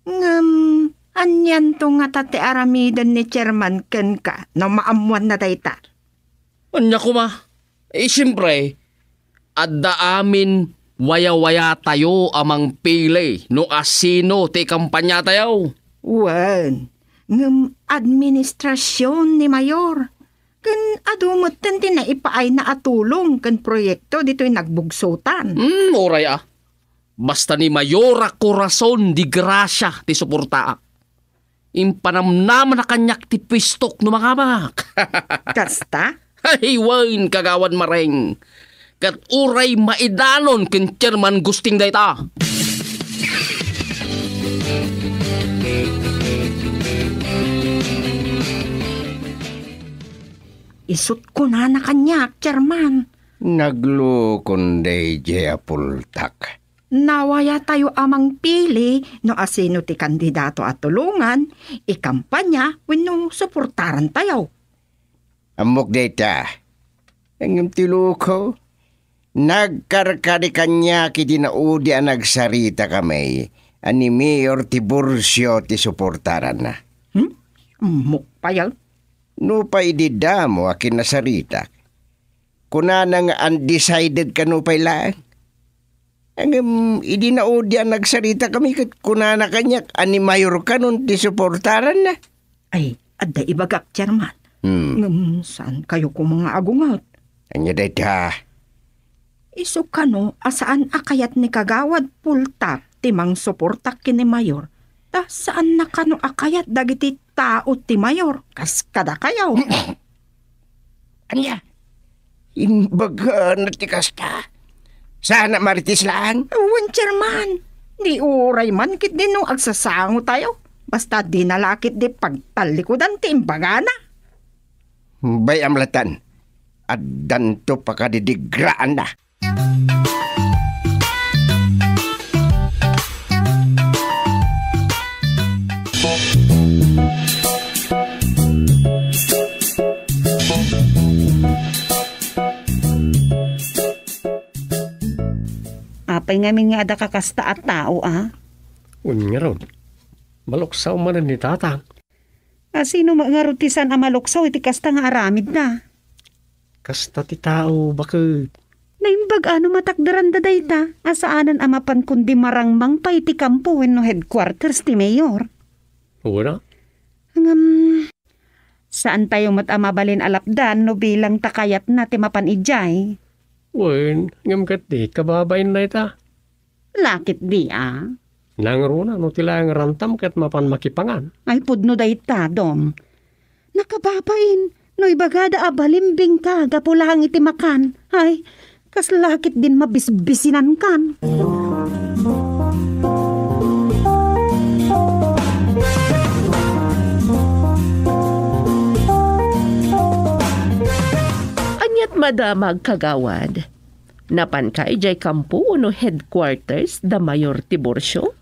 Ngem, anianto ngata ti aramiden ni Chairman kenka no maammoanna dayta? Ania koma? Eh, siempre, adda amin wayawayatayo a mangpili no asino ti kampanyatayo. Wen, ngem administrasion ni Mayor. Ken adu metten ti naipaayna a tulong ken proyekto ditoy nagbugsotan. Hmm, uray a. Basta ni Mayora Corazon de Gracia ti suportaak. Impanamnamana kaniak ti puestok no mangabak. Kasta? Ay, wen, Kagawad Mareng. Ket uray maidanon ken Chairman Gusting dayta. Isut' kunana kaniak, Chairman. Naglukon daydiay a pultak. Nawayatayo a mangpili no asino ti kandidato a tulongan, ikampanya wenno suportarantayo. Ammok dayta. Ngem ti luko, nagkarkari kaniak iti naudi a nagsaritakami a ni Mayor Tiburcio ti suportaranna. Hmm? Ammok pay a. Nupay idi damo a kinasaritak, kunana nga undecided kano pay laeng. Ngem idi naudi a nagsaritakami ket kunana kaniak a ni Mayor kanon ti suportaranna. Ay, adda ibagak, Chairman. Hmm. Ngem saankayo koma nga agunget. Ania dayta? Isu kano a saan a kayat ni Kagawad Pultak ti mangsuporta ken ni Mayor, ta saanna kano a kayat dagiti tao ti Mayor kas kadakayo. Ania? Imbagana ti kasta? Saan a Marites laeng? Wen, Chairman. Di uray man ketdi no agsasangotayo. Basta dina la ketdi pagtallikudan ti imbagana. Bay-am latta. Addanto pakadidigraanna. Apay ngamin nga adda kakasta a tao, a? Wen ngarud, maluksaw manen ni Tatang. A, sino met ngarud ti saan a maluksaw iti kasta nga aramidna? Kasta ti tao, baket. Naimbag a no matakderanda dayta, a saanen a mapan kundi marangmang pay iti kampo wenno headquarters ti mayor. Wen a? Ngem, saantayo met a mabalin a lapdan no bilang ta kayatna ti mapan idiay. Wen, ngem ket di kababain dayta. Lakit di a? Nangruna no ti laeng rantam ket mapan makipangan. Ay, pudno dayta, Dom. Nakababain, no ibagada a balimbingka gapu laeng iti makan. Ay, kas lakit din mabisbisinankan. Aniat madamag, Kagawad? Napanka idiay kampo wenno headquarters da Mayor Tiburcio?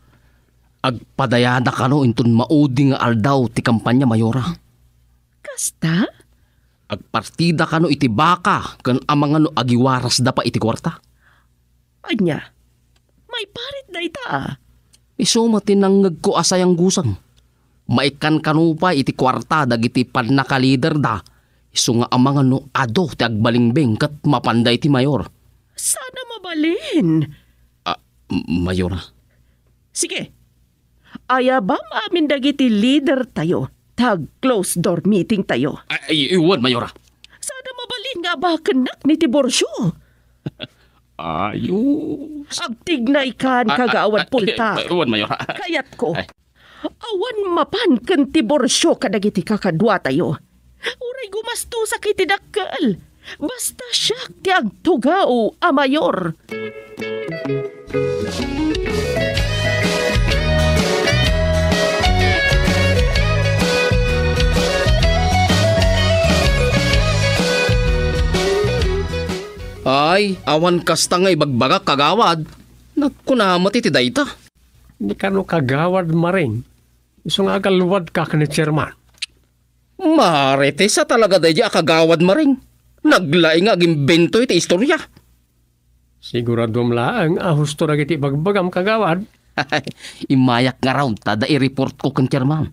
Agpadayada kano inton maudi nga aldaw ti kampanya, Mayora. Kasta? Agpartida kano iti baka ken amangan no agiwarasda pay iti kuarta. Ania? Maiparit dayta a? Isu met ti nangngegko a sayanggusang. Maikkan kano pay iti kuarta dagiti pannakaliderda, isu nga amangan no adu ti agbalingbing ket mapanda iti mayor. Saan a mabalin? Ah, M-, Mayora. Sige. Ayabam amin dagiti lidertayo, ta ag-close door meetingtayo. Ay, ay, wen, Mayora. Saan a mabalin nga abakennak ni Tiburcio. Ayos. Agtignaykan, ah, ah, Kagawad ah, Pultak. Eh, wen, Mayora. Kayatko. Ay. Awan mapan ken Tiburcio kadagiti kakaduatayo. Uray gumastosak iti dakkel. Basta siak ti agtugaw a mayor. Ay, awan kasta nga ibagbagak, Kagawad. Nagkuna met iti dayta. Di kano Kagawad Maring. Isu nga agalwadka ken ni Chairman. Marites a talaga daydiay a Kagawad Maring. Naglaing nga agimbento iti istorya. Siguraduam laeng a husto dagiti ibagbagam, kagawad. Immayak ngarud ta adda i-report ko ken chairman.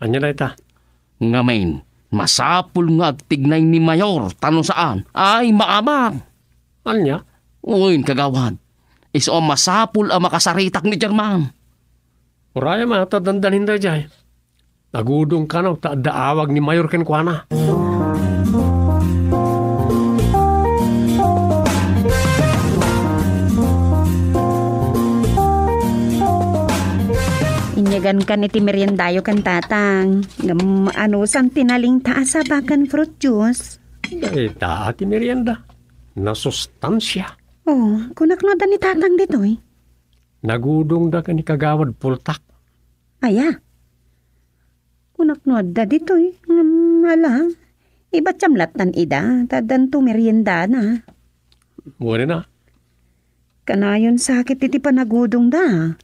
Ania dayta? Ngamin, masapul nga agtignay ni Mayor, ta no saan, ay maamar. Ania? Wen, kagawad. Isu a masapul a makasaritak ni chairman. Urayam a, ta dandanin daydiay. Nagudong kano ta adda awag ni Mayor kenkuana. Inyagankan iti meriendayo ken tatang. Ngem anusan ti nalingta a saba ken fruit juice? Dayta ti merienda. Nasustansia. Oh, kunak no adda ni tatang ditoy. Nagudongda ken ni Kagawad Pultak. Aya? Kunak no adda ditoy, ngem ala, ibatiam lattan ida, ta addanto meriendana. Wen a. Kanayon sakit iti panagudongda.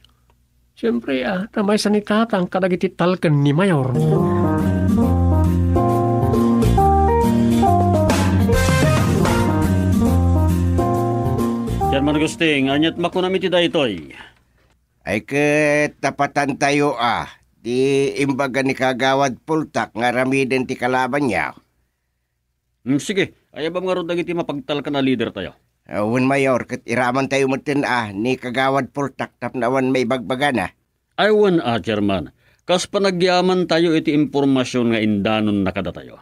Siempre, a, ta maysa ni tatang kadagiti talken ni Mayor. Chairman Agustin, aniat makunam iti daytoy? Ay ket tapatantayo a, ti imbaga ni Kagawad Pultak nga aramiden ti kalabanyo. Hmm, sige, ayabam ngarud dagiti mapagtalkan a lidertayo. Wen, Mayor, ket iramantayo metten a ni Kagawad Pultak tapno awan maibagbagana. Ay wen a, Chairman, kas panagyamantayo iti impormasion nga indanonna kadatayo.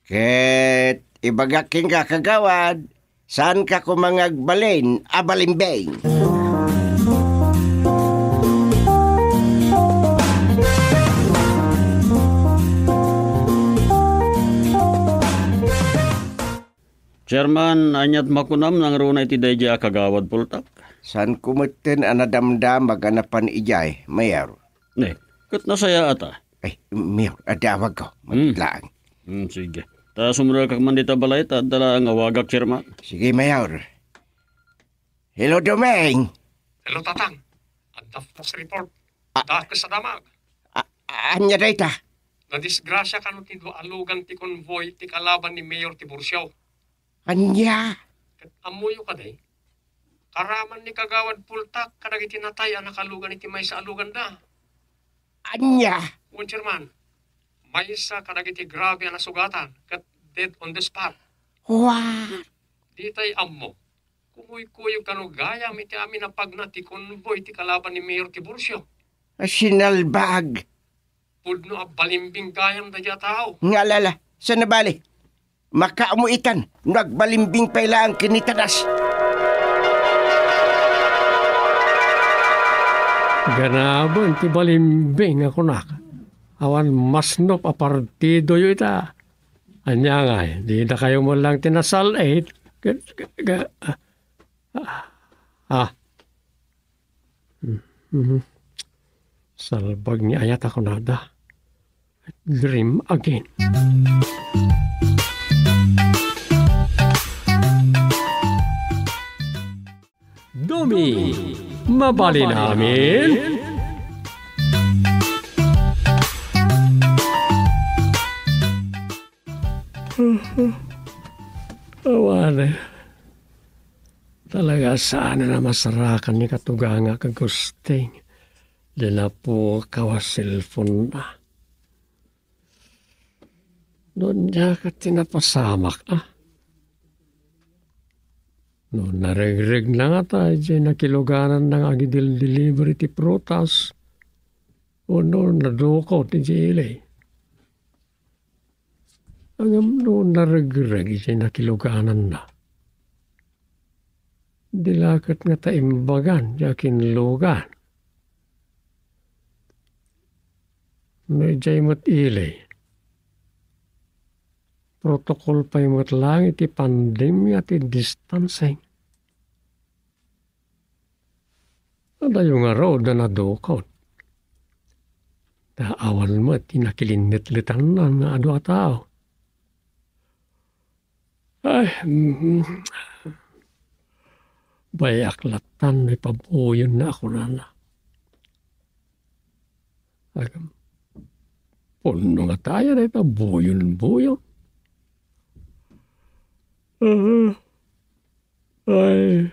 Ket ibagak kenka, Kagawad, saanka koma nga agbalin a balimbing. Chairman, aniat makunam nangruna iti daydiay a Kagawad Pultak? Saanko metten a nadamdamag a napan idiay, Mayor. Ne, ket nasayaat a. Ay, Mayor, adda awagko. Hmm. Laeng. Hmm, sige. Ta sumrekak man dita balay, ta adda laeng awagak, Chairman. Sige, Mayor. Hello, Doming. Hello, Tatang. Adda flash report. Ah. Dakes a damag. A-, ania dayta? Nadisgrasia kano ti dua a lugan ti convoy ti kalaban ni Mayor Tiburcio. Ania? Ket ammoyo kadi? Karaman ni Kagawad Pultak kadagiti natay a nakalugan iti maysa a luganda. Ania? Wen, Chairman, maysa kadagiti grabe a nasugatan ket dead on the spot. Wa! Ditay ammo. Kumuykuyog kano gayam iti amin a pagna ti convoy ti kalaban ni Mayor Tiburcio. Sinalbag! Pudno a balimbing gayam daydiay a tao. Nga alala, saan a bali? Makaammo itan no agbalimbing pay laeng ken ni Tadas. Ganaben ti balimbing a kunak. Awan masnop a partidoyo ita. Ania ngay, di dakayo man lang ti nasal-it? Ga-, ga-, ga-, ah, ah. Mhm. Salbag ni ayat a kunada. Dream again. Dumi, mabalin amin? Awan. Talaga saan a masarakan ni katugangak a Gusting. Di napukaw a cellphone na. No diak ti napasamak, a. No naregregna ngata idiay nakilugananna nga agidel-deliver iti prutas, wenno nadukot idiay ili. Ngem no naregreg idiay nakilugananna, di la ket ngata imbagan ti akinlugan. No idiay met ili, protocol pay met laeng iti pandemia ti distancing. Adayo ngarud a nadukot. Ta awan met ti nakilinnetletanna nga adu a tao. Ay, mhm. Bayak lattan no ipabuyon na ako nana. Agam, punno nga tayo na ipabuyon-buyon. Ah, ay,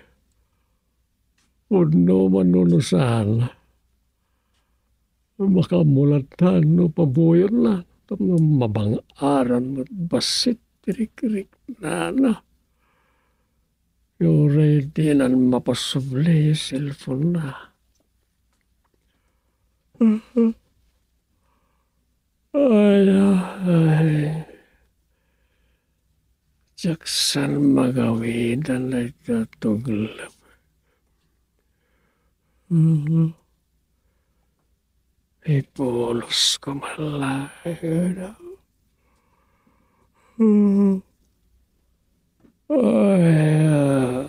pudno man no saan. Makamulat ta no pabuyonna, tapno mabang-aran met bassit ti rikriknana. Uray dinan mapasubli ti cellphone-na. Ay, ay. Diak saan magawidan dayta tuglep. Mhm. Ipulos ko malaen. Mhm. Ay, ah,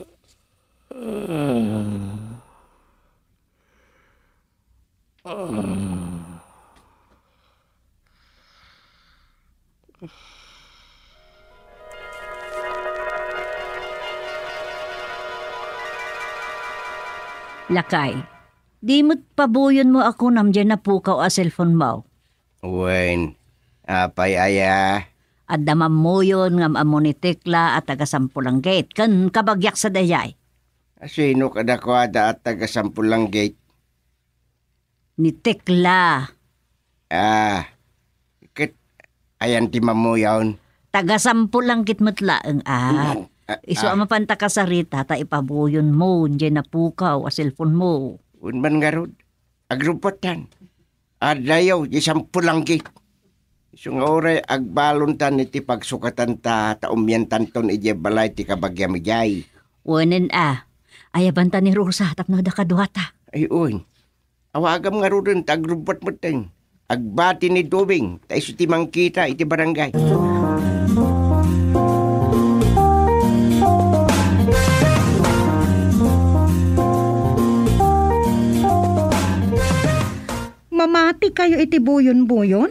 ah, ah. Lakay, di met pabuyonmo a kunam diay napukaw a cellphone-mo? Wen, apay aya? Adda mammuyon nga am-ammo ni Tekla a taga Sampulanggit, ken kabagiak sadiay. Asino kadakuada a taga Sampulanggit? Ni Tekla. Ah, ket ayan ti mammuyon? Taga Sampulanggit met laeng, ah. Mm, ah, Isu a ah. mapanta kasarita ta ipabuyonmo diay napukaw a cellphone-mo. Wen man ngarud, agrubbuattan. Adayo, diay Sampulanggit. Isu nga uray agbalontan iti pagsukatanta ta umiantanton idiay balay ti kabagiam idiay. Wenen a, ayabanta ni Rosa tapno adda kaduata. Ay, wen. Awagam ngaruden ta agrubbuat metten. Agbati ni Dubing, ta isu ti mangkita iti barangay. Mamatikayo iti buyon-buyon?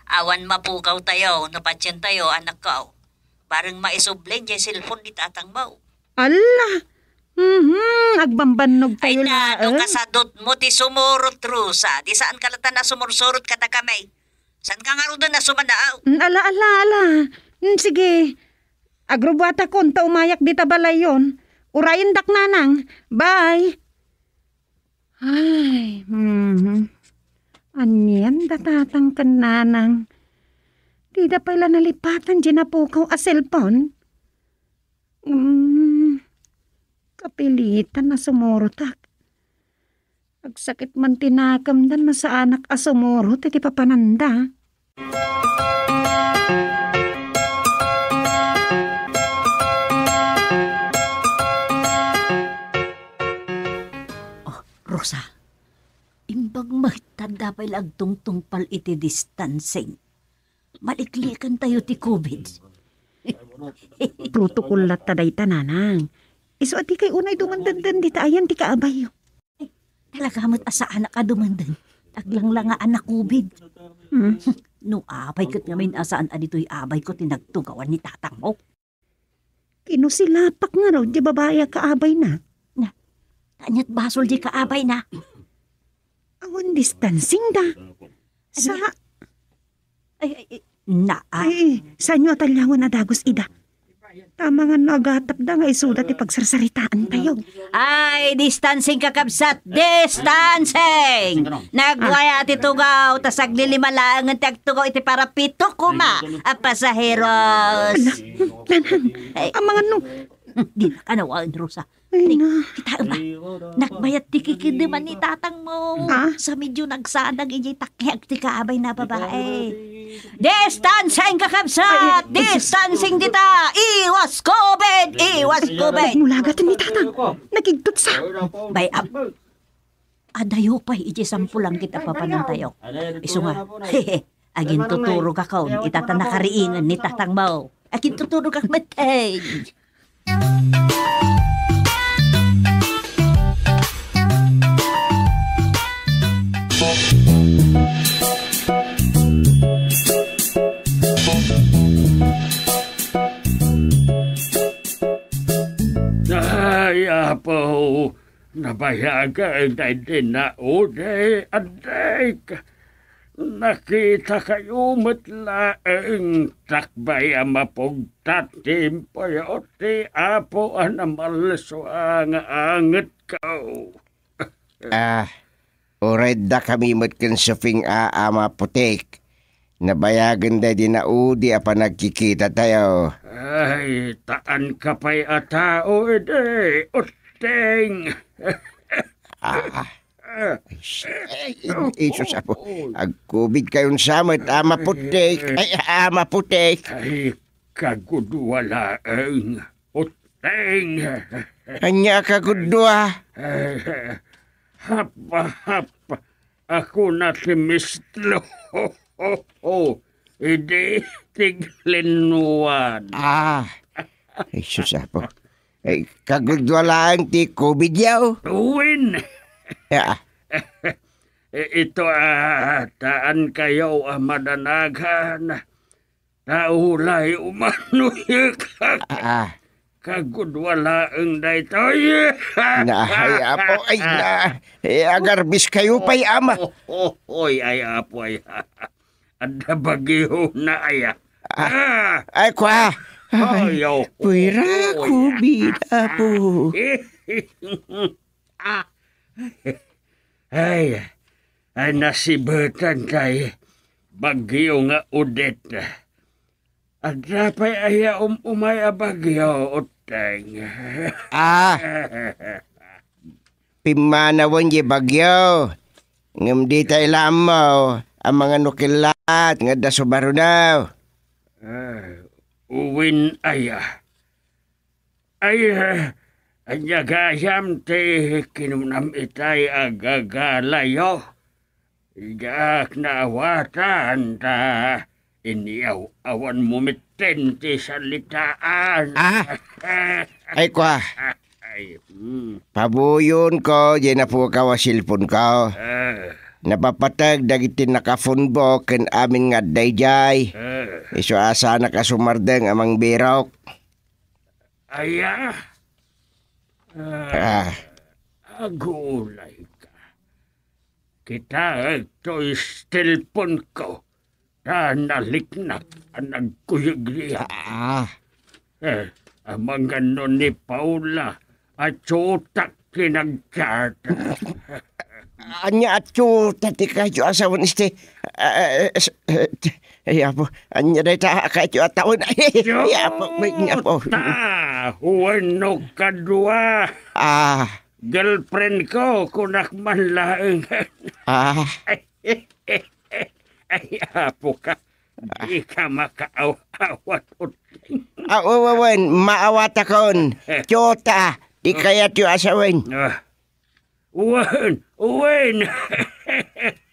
Awan mapukawtayo no patientayo, anakko. Bareng maisubli diay cellphone ni tatangmo. Alla! Mhm, agbambannog tayo Ay, nano, laeng. Kasadutmo ti sumurot, Rosa. Di saan ka latta a sumursurot kadakami. Saan ka ngaruden a sumanaaw? Mm, ala, ala, ala. Mm, sige. Agrubbuatakon ta umayak dita balayyon. Urayendak, nanang. Bye. Ay, mhm. Anian da tatang ken nanang? Dida pay la nalipatan diay napukaw a cellphone? Mm, kapilitan a sumurotak. Agsakit man ti nakemda no saanak a sumurot iti papananda. Oh, Rosa, imbag met ta adda pay la agtungtungpal iti distancing. Maliklikantayo ti covid. Protocol latta dayta, nanang. Isu a dikay unay dumandenden dita ayan ti kaabayyo. Talaga met a saanak a dumenden. Aglanglangaan a covid. Hmm. No apay ket ngamin a saan a ditoy abayko ti nagtugawan ni tatangmo. Kinusilapak ngarud diay babai a kaabayna. Na, ania't basol diay kaabayna? Awan distancing da. Sa- Ania? Ay, ay, ay, naa. Ay, saanyo a talliawan a dagus ida? Tama nga no agatapda nga isuda ti pagsarsaritaantayo. Ay, distancing, kakabsat! Distancing! Nagwaya ti tugaw, ta saglilima laengen ti agtugaw iti parapito koma a pasaheros. Ala, nanang, Ay. Amangan no. Di na kanawaen, Rosa. Ay, na. Kitaem ba? Nagbayat ti kikideman ni tatangmo. Ha? Sa medyo nagsadang idiay takiag ti kaabayna a babai. Distancing, kakabsat! Ay, ay, Distancing dita! Iwas covid! Iwas covid! Nagmulagat ni tatang. Nagigtutsa. Bay, ab-, Adayo pay iti sampulanggit a papanantayo. Isu nga, agintuturogakon ita ta nakariingen ni tatangmo. Agintuturogak met, eh. Ay, Apo, nabayagen daydi naudi, adik. Nakitakayo met laeng, sakbay a mapugtat ti impuyo ti Apo a namalsua nga angetko. Ah, uray dakami met ken Suping a Ama Putik. Nabayagen daydi naudi a panagkikitatayo. Ay, taanka pay a tao idi, Utting. Ah, ah. Ay, s-, ay, ay, Jesus, Apo. Agkubidkayon sa met, Ama Putik. Ay, Ama Putik. Ay, kagudua laeng, Utting. Ania a kagudua? Ay, hap, hap. Ako na ti mistro. Idi tiglennuan. Ah, Jesus, Apo. Ay, kagudua laeng ti COVID yaw? Wen. Ya. I-, ito, ah, taankayo a madanagan. Taulay umanoy ka. Ah, ah. Kagudua laeng daytoy. Na, ay, Apo, ay, na. Eh, agarbiskayo pay, Ama. Oy, ay, Apo, ay. Adda bagyo na, aya. Ah, ah. Ay, kwa. Ay, oh. Puwera, oh, COVID, Apo. Ah. Ay, ay, nasibetan kay bagyo nga Odette. Adda pay aya um-umay a bagyo, Utting? Ah, pimmanawen diay bagyo. Ngem dita la ammo a mangano ket laat nga adda sumaruno. Ah, wen aya. Ay, eh, ania gayam ti kinunam itay a gagalayo? Diak naawatan ta inyaw-awanmo metten ti salitaan. Ah! Ay, kwa. Ay, hmm. Pabuyonko, diay napukaw a cellphoneko. Ah. Napapateg dagiti nakaphonebook ken amin nga adda idiay. Ah. Isu a saannak a sumardeng a mangbirok. Aya? Ah. Ah. Agulayka. Kitaek toy cellphoneko ta naliknak a nagkuyeg riak. Ah. Eh, amangan no ni Paula a tiotak ti nag-chat. Ania a tiota ti kayatyo a sawen, este? Ah, eh, eh, s-, eh, t-, ay, Apo, ania dayta a kayatyo a tawen? Ay, Apo, may, Apo. Tiota! Wenno kadua. Ah. Girlfriend ko, kunak man laeng. Ah. Ay, Apo ka. Di ka makaawat. Ah, wa-, wa-, wen, maawatakon. Tiota, di kayatyo a sawen. Ah. Wen, wen.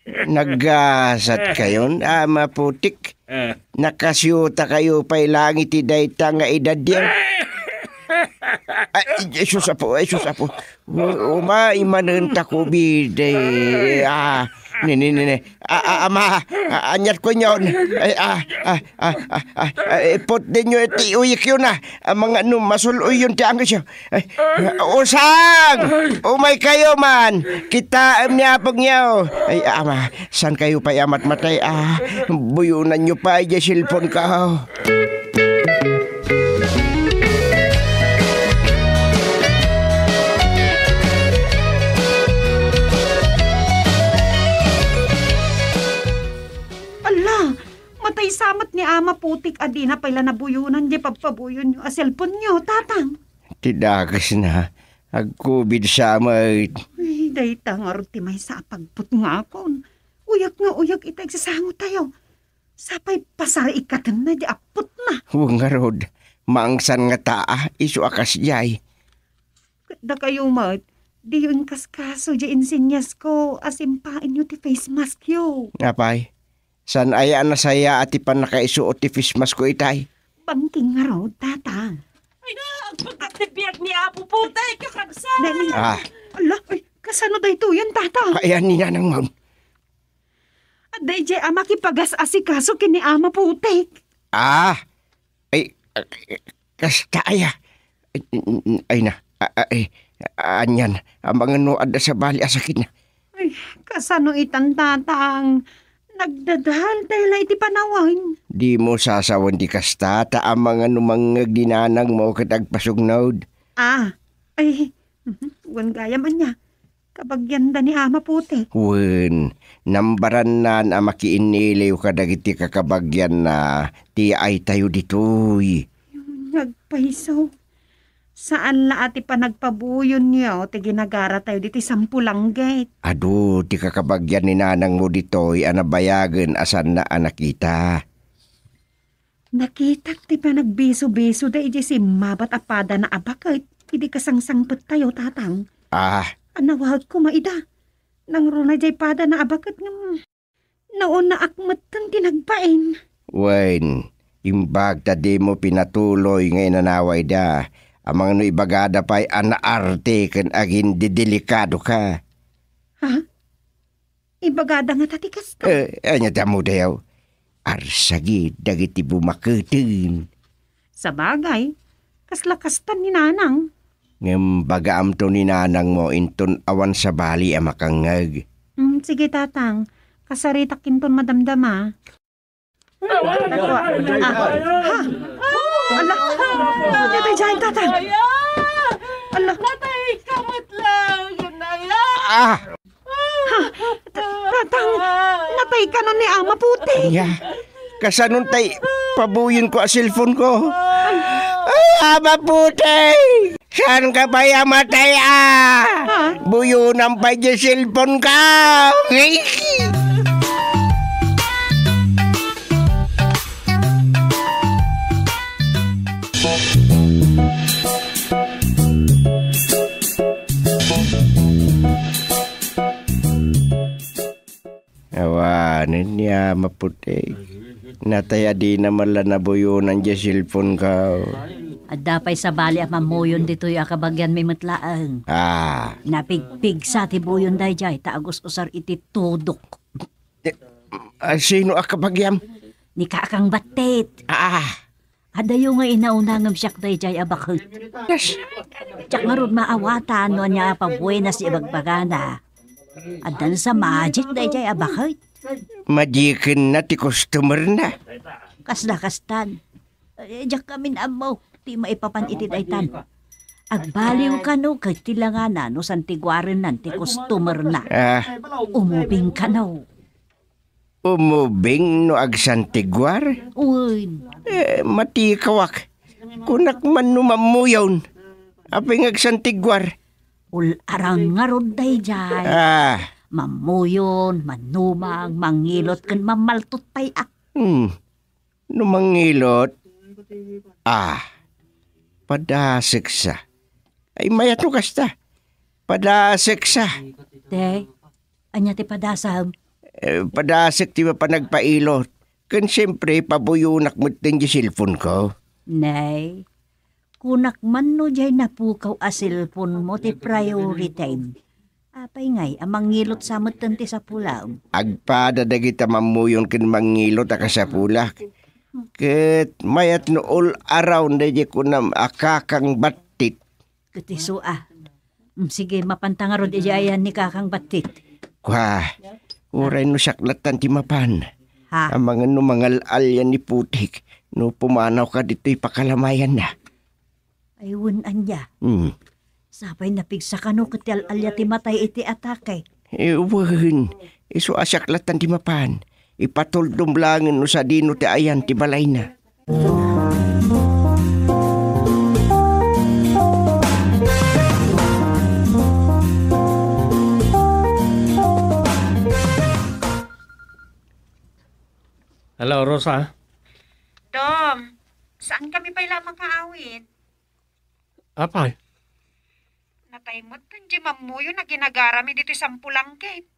Naggasatkayon, Ama Putik. Ah. Nakasiotakayo pay laeng iti dayta nga edadyo. Ay, Jesus, Apo, ay, Jesus, Apo. U-, umay manen ta COVID, eh, ah, ni, ni, ni, ni. A, a, ama, a, aniat ko inyon. Ay, ah, ah, ah, ah, ah, eh, putdenyo iti uyikyo na. Amangan no masul-oyyon ti angesyo. Ay, usang! Umaykayo man! Kitaem ni apongyo! Ay, ama, saankayo pay a matmatay, ah? Buyonanyo pay diay cellphoneko. Ala, matay sa met ni Ama Putik a dina pay la nabuyonan diay pabpabuyonyo a cellphonenyo, Tatang. Ti dakesna, agkubid sa met. Ay, dayta ngarud ti maysa a pagputngakon. Uyek nga uyek iti agsasangotayo. Sapay pasarikatenna diay appotna. Wen ngarud, maangsan ngata a isu a kasdiay. Ket dakayo met, diyo inkaskaso diay insenyas ko a simpaenyo ti face mask yo. Apay, saan aya a nasayaat ti pannakaisuot ti face mask ko itay? Bangking ngarud, Tatang. Ay, agpagkat ti biag ni Apo Putik, kakabsat! Nani? Ah. Ala, ay, kasano daytoyen, Tatang? Ay, ani nanang, ma'am? Adda idiay a makipagas-asikaso ken ni Ama Putik. Ah, ay, ah, kasta aya. Ay, ay na, ah, ah, ay, anian, amangan no adda sabali a sakitna. Ay, kasano itan, Tatang? Nagdadael tayo la iti panawen. Dimo sasawen ti kasta, ta amangan no mangngeg ni nanangmo ket agpasugnod. Ah, ay, wen gayam ania, kabagianda ni Ama Putik. Wen, nambarannan a makiinniliw kadagiti kakabagianna ti yaaytayo ditoy. Nagpayso. Saan la a ti panagpabuyonyo ti ginagaratayo ditoy Sampulanggit. Adu ti kakabagian ni nanangmo ditoy a nabayagen a saanna a nakita. Nakitak ti panagbiso-bisoda idiay simmabat a padana a baket idi kasangsangpettayo, Tatang. Ah. Anawaek koma ida. Nangruna idiay padana a baket ngem naunaak metten ti nagbain. Wen, imbag ta dimo pinatuloy nga inanawa ida, amangan no ibagada pay a naarte ken agindidilikadoka. Ha? Ibagada ngata ti kasta? Eh, ania ti ammoda? Arsagi dagiti bumaketen. Sabagay, kasla kastan ni nanang. Ngem bagaamto ni nanangmo inton awan sabali a makangngeg. Mm, sige, Tatang. Kasaritak inton madamdama. Ah, ha? Ala, ano daydiay, Tatang? Ala. Natay ka met laeng, Naya! Ah! Ha? Tatang, natay kano ni Ama Putik? Ania? Kasanon tay pabuyonko a cellphone ko? Ah, Ama Putik! Saan ka pay a matay, ah? Ha? Buyonan pay ti cellphone ko! Awanen ni Ama Putik. Natay a dina man la nabuyonan diay cellphone ko. Adda pay sabali a mammuyon ditoy a kabagianmi met laeng. Ah. Napigpigsa ti buyon daydiay ta agus-usar iti tudok. Eh, ah, sino a kabagiam? Ni Kakang Battit. Ah. Adayo nga inauna ngem siak daydiay a baket. Yes. Diak ngarud maawatan no ania a pabuenas ti ibagbagana. Addan sa magic daydiay a baket. Magicenna ti customerna. Kasla kastan. Eh, diak amin ammo ti maipapan iti daytan. Agbaliw kano ket ti langana no santiguarennan ti customerna. Ah. Umubing kano. Umubing no agsantiguar? Wen. Eh, matikawak. Kunak man no mammuyon. Apay nga agsantiguar? Ul-arang ngarud daydiay. Ah. Mammuyon, mannumang, mangilot, ken mammaltot pay a. Hmm. No mangilot, ah, padaseksa. Ay, mayat no kasta. Padaseksa. Te, ania ti padasem? Eh, padasek ti mapan agpailot. Ken siempre, pabuyonak metten ti cellphone ko. Nay, kunak man no diay napukaw a cellphone mo ti priority. Apay ngay a mangilot sa metten ti sapulem? Agpada dagita mammuyon ken mangilot a kasapulak. Ket mayat no all around daydi kunam a Kakang Battit. Ket isu a. Mm, sige, mapanta ngarud idiay ayan ni Kakang Battit. Kua, uray no siak lattan ti mapan. Ha? Amangan no mangal-alian ni Putik no pumanawka ditoy pakalamayanna. Ay, wen ania. Hmm. Sapay napigsa kano ket ti al-alia ti matay iti atake. Eh, wen, isu a siak lattan ti mapan. Ipatuldom laengen no sadino ti ayan ti balayna. Hello, Rosa. Dom, saan kami pay la makaawid? Apay? Natay met ken di mammuyon a ginagarami ditoy Sampulanggit.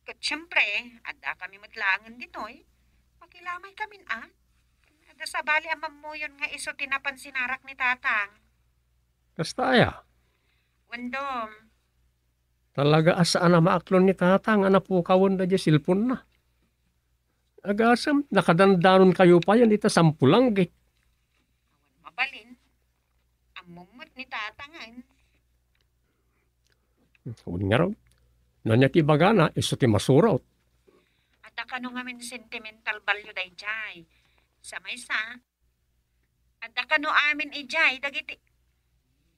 Ket siempre, addakami met laengen ditoy. Makilamay kamin a. Adda sabali a mammuyon nga isu ti napan sinarak ni Tatang. Kasta aya? Wen Dom. Talaga a saan a maaklon ni Tatang a napukawenda diay cellphone-na. Agasem, nakadandanonkayo payen ita Sampulanggit. Awan mabalin. Ammom met ni Tatang. Wen ngarud, no ania ti ibagana, isu ti masurot. At Adda kano ngamin sentimental value daydiay. Sa maysa, adda kano amin idiay dagiti,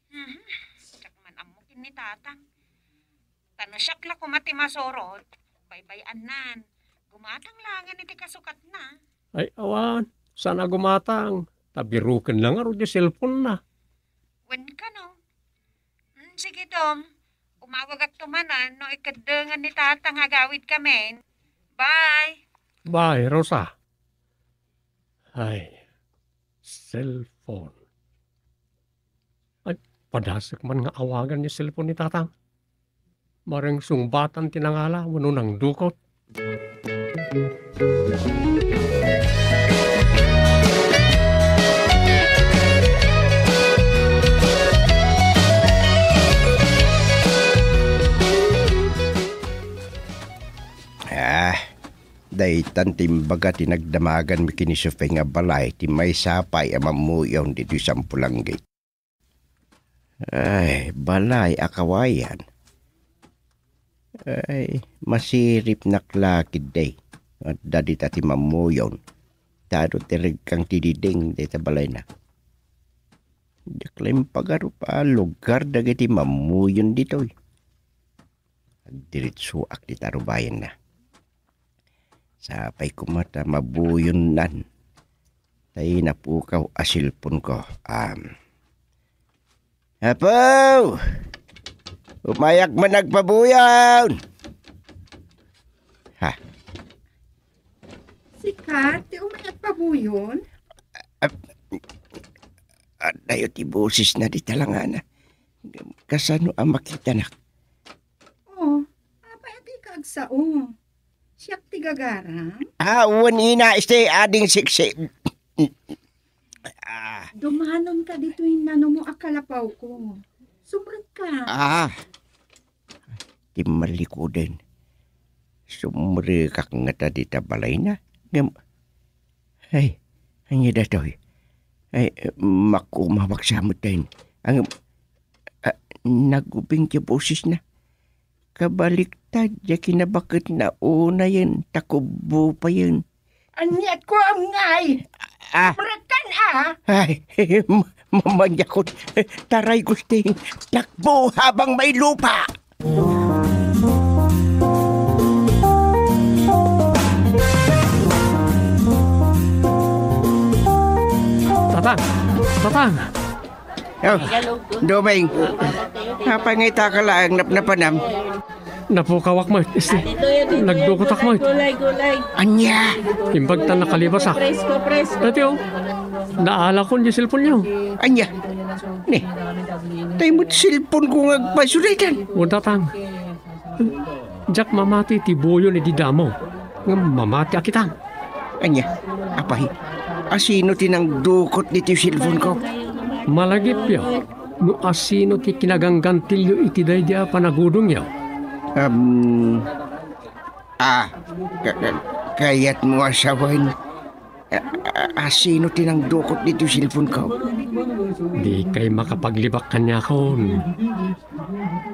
hmm, diak man ammo ken ni Tatang. Ta no siak la koma ti masurot, baybay-annan. Gumatang laengen iti kasukatna. Ay, awan. Saan a gumatang? Ta biroken la ngarud ti cellphone-na. Wen kano. Hmm, sige, Dong. Umawagakto manen no ikeddengen ni Tatang agawidkamin. Bye. Bye, Rosa. Ay, cellphone. Ay, padasek man nga awagan ni cellphone ni Tatang. Mareng sungbatan ti nangala wenno nangdukot. Ah, daytan ti imbaga ti nagdamaganmi ken ni Sophie nga balay ti maysa pay a mammuyaw ditoy Sampulangit. Ay, balay a kawayan. Ay, masiripnak la ketdi. Adda dita ti mammuyon. Ta adu ti regkang ti diding dita balayna. Diak la impagarup a lugar dagiti mammuyon ditoy. Agdiritsuak dita rubayenna. Sapay koma ta mabuyonnan. Tay napukaw a cellphone-ko. Am. Apo! Umayak man agpabuyon! Ha? Sika, ti umayak pabuyon? Ap-, adayo ti bosesna dita langana. Kasano a makitanak? Oh, apay a dika agsao? Siak ti gagaram? Ah, wen ina, este, ading siksi. Ah. Dumanonka ditoy nanumo a kalapawko. Sumrekka. Ah. Ti malikudan. Sumrekak ngata dita balayna. Ngem, ay, ania datoy? Ay, makumawak sa metten. Ang, ah, nagubing ti bosesna. Kabaliktad ya kinabaketna unayen ta kubbo payen. Aniat ko, amnay? Ah. Brekkan, ah. Ay, ma-, mamanyakon. Taray, Gusting. Takbo habang may lupa. Tatang! Tatang! Oh, Doming. Apay nga ita ka laeng napnapanam? Napukawak met, isti. Nagdukotak met. Ania? Imbag ta nakalibasak. Presko, presko. Dati, oh. Naalakon di cellphone niyo. Ania? Ni. Tay met cellphone ko nga agpasuritan. Wen, Tatang. Diak mamati ti buyon idi damo. Ngem mamati a kitang. Ania, apay, asino ti nangdukot ditoy cellphone-ko? Malagipyo no asino ti kinaganggantilyo iti daydi a panagudongyo. Um, ah, ka-, ka-, kayatmo a sawen? A-, a-, asino ti nangdukot ditoy cellphone-ko? Dikay makapaglibak kaniakon.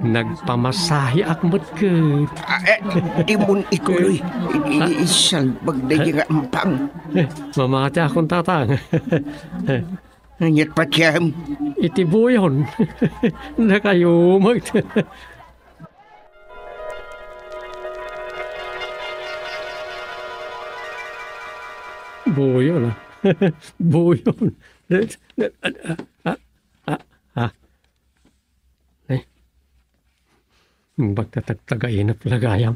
Nagpamasaheak met ket. Ah, eh, dimon ituloy. I-, i-, isalbag daydi nga ampang. Eh, mamatiakon, Tatang. Aniat patiem? Iti buyon. Nakayo met. Buyon, ah. Buyon. Ah, ah, ah, ah. Eh. Bagta tagtagainap la gayam.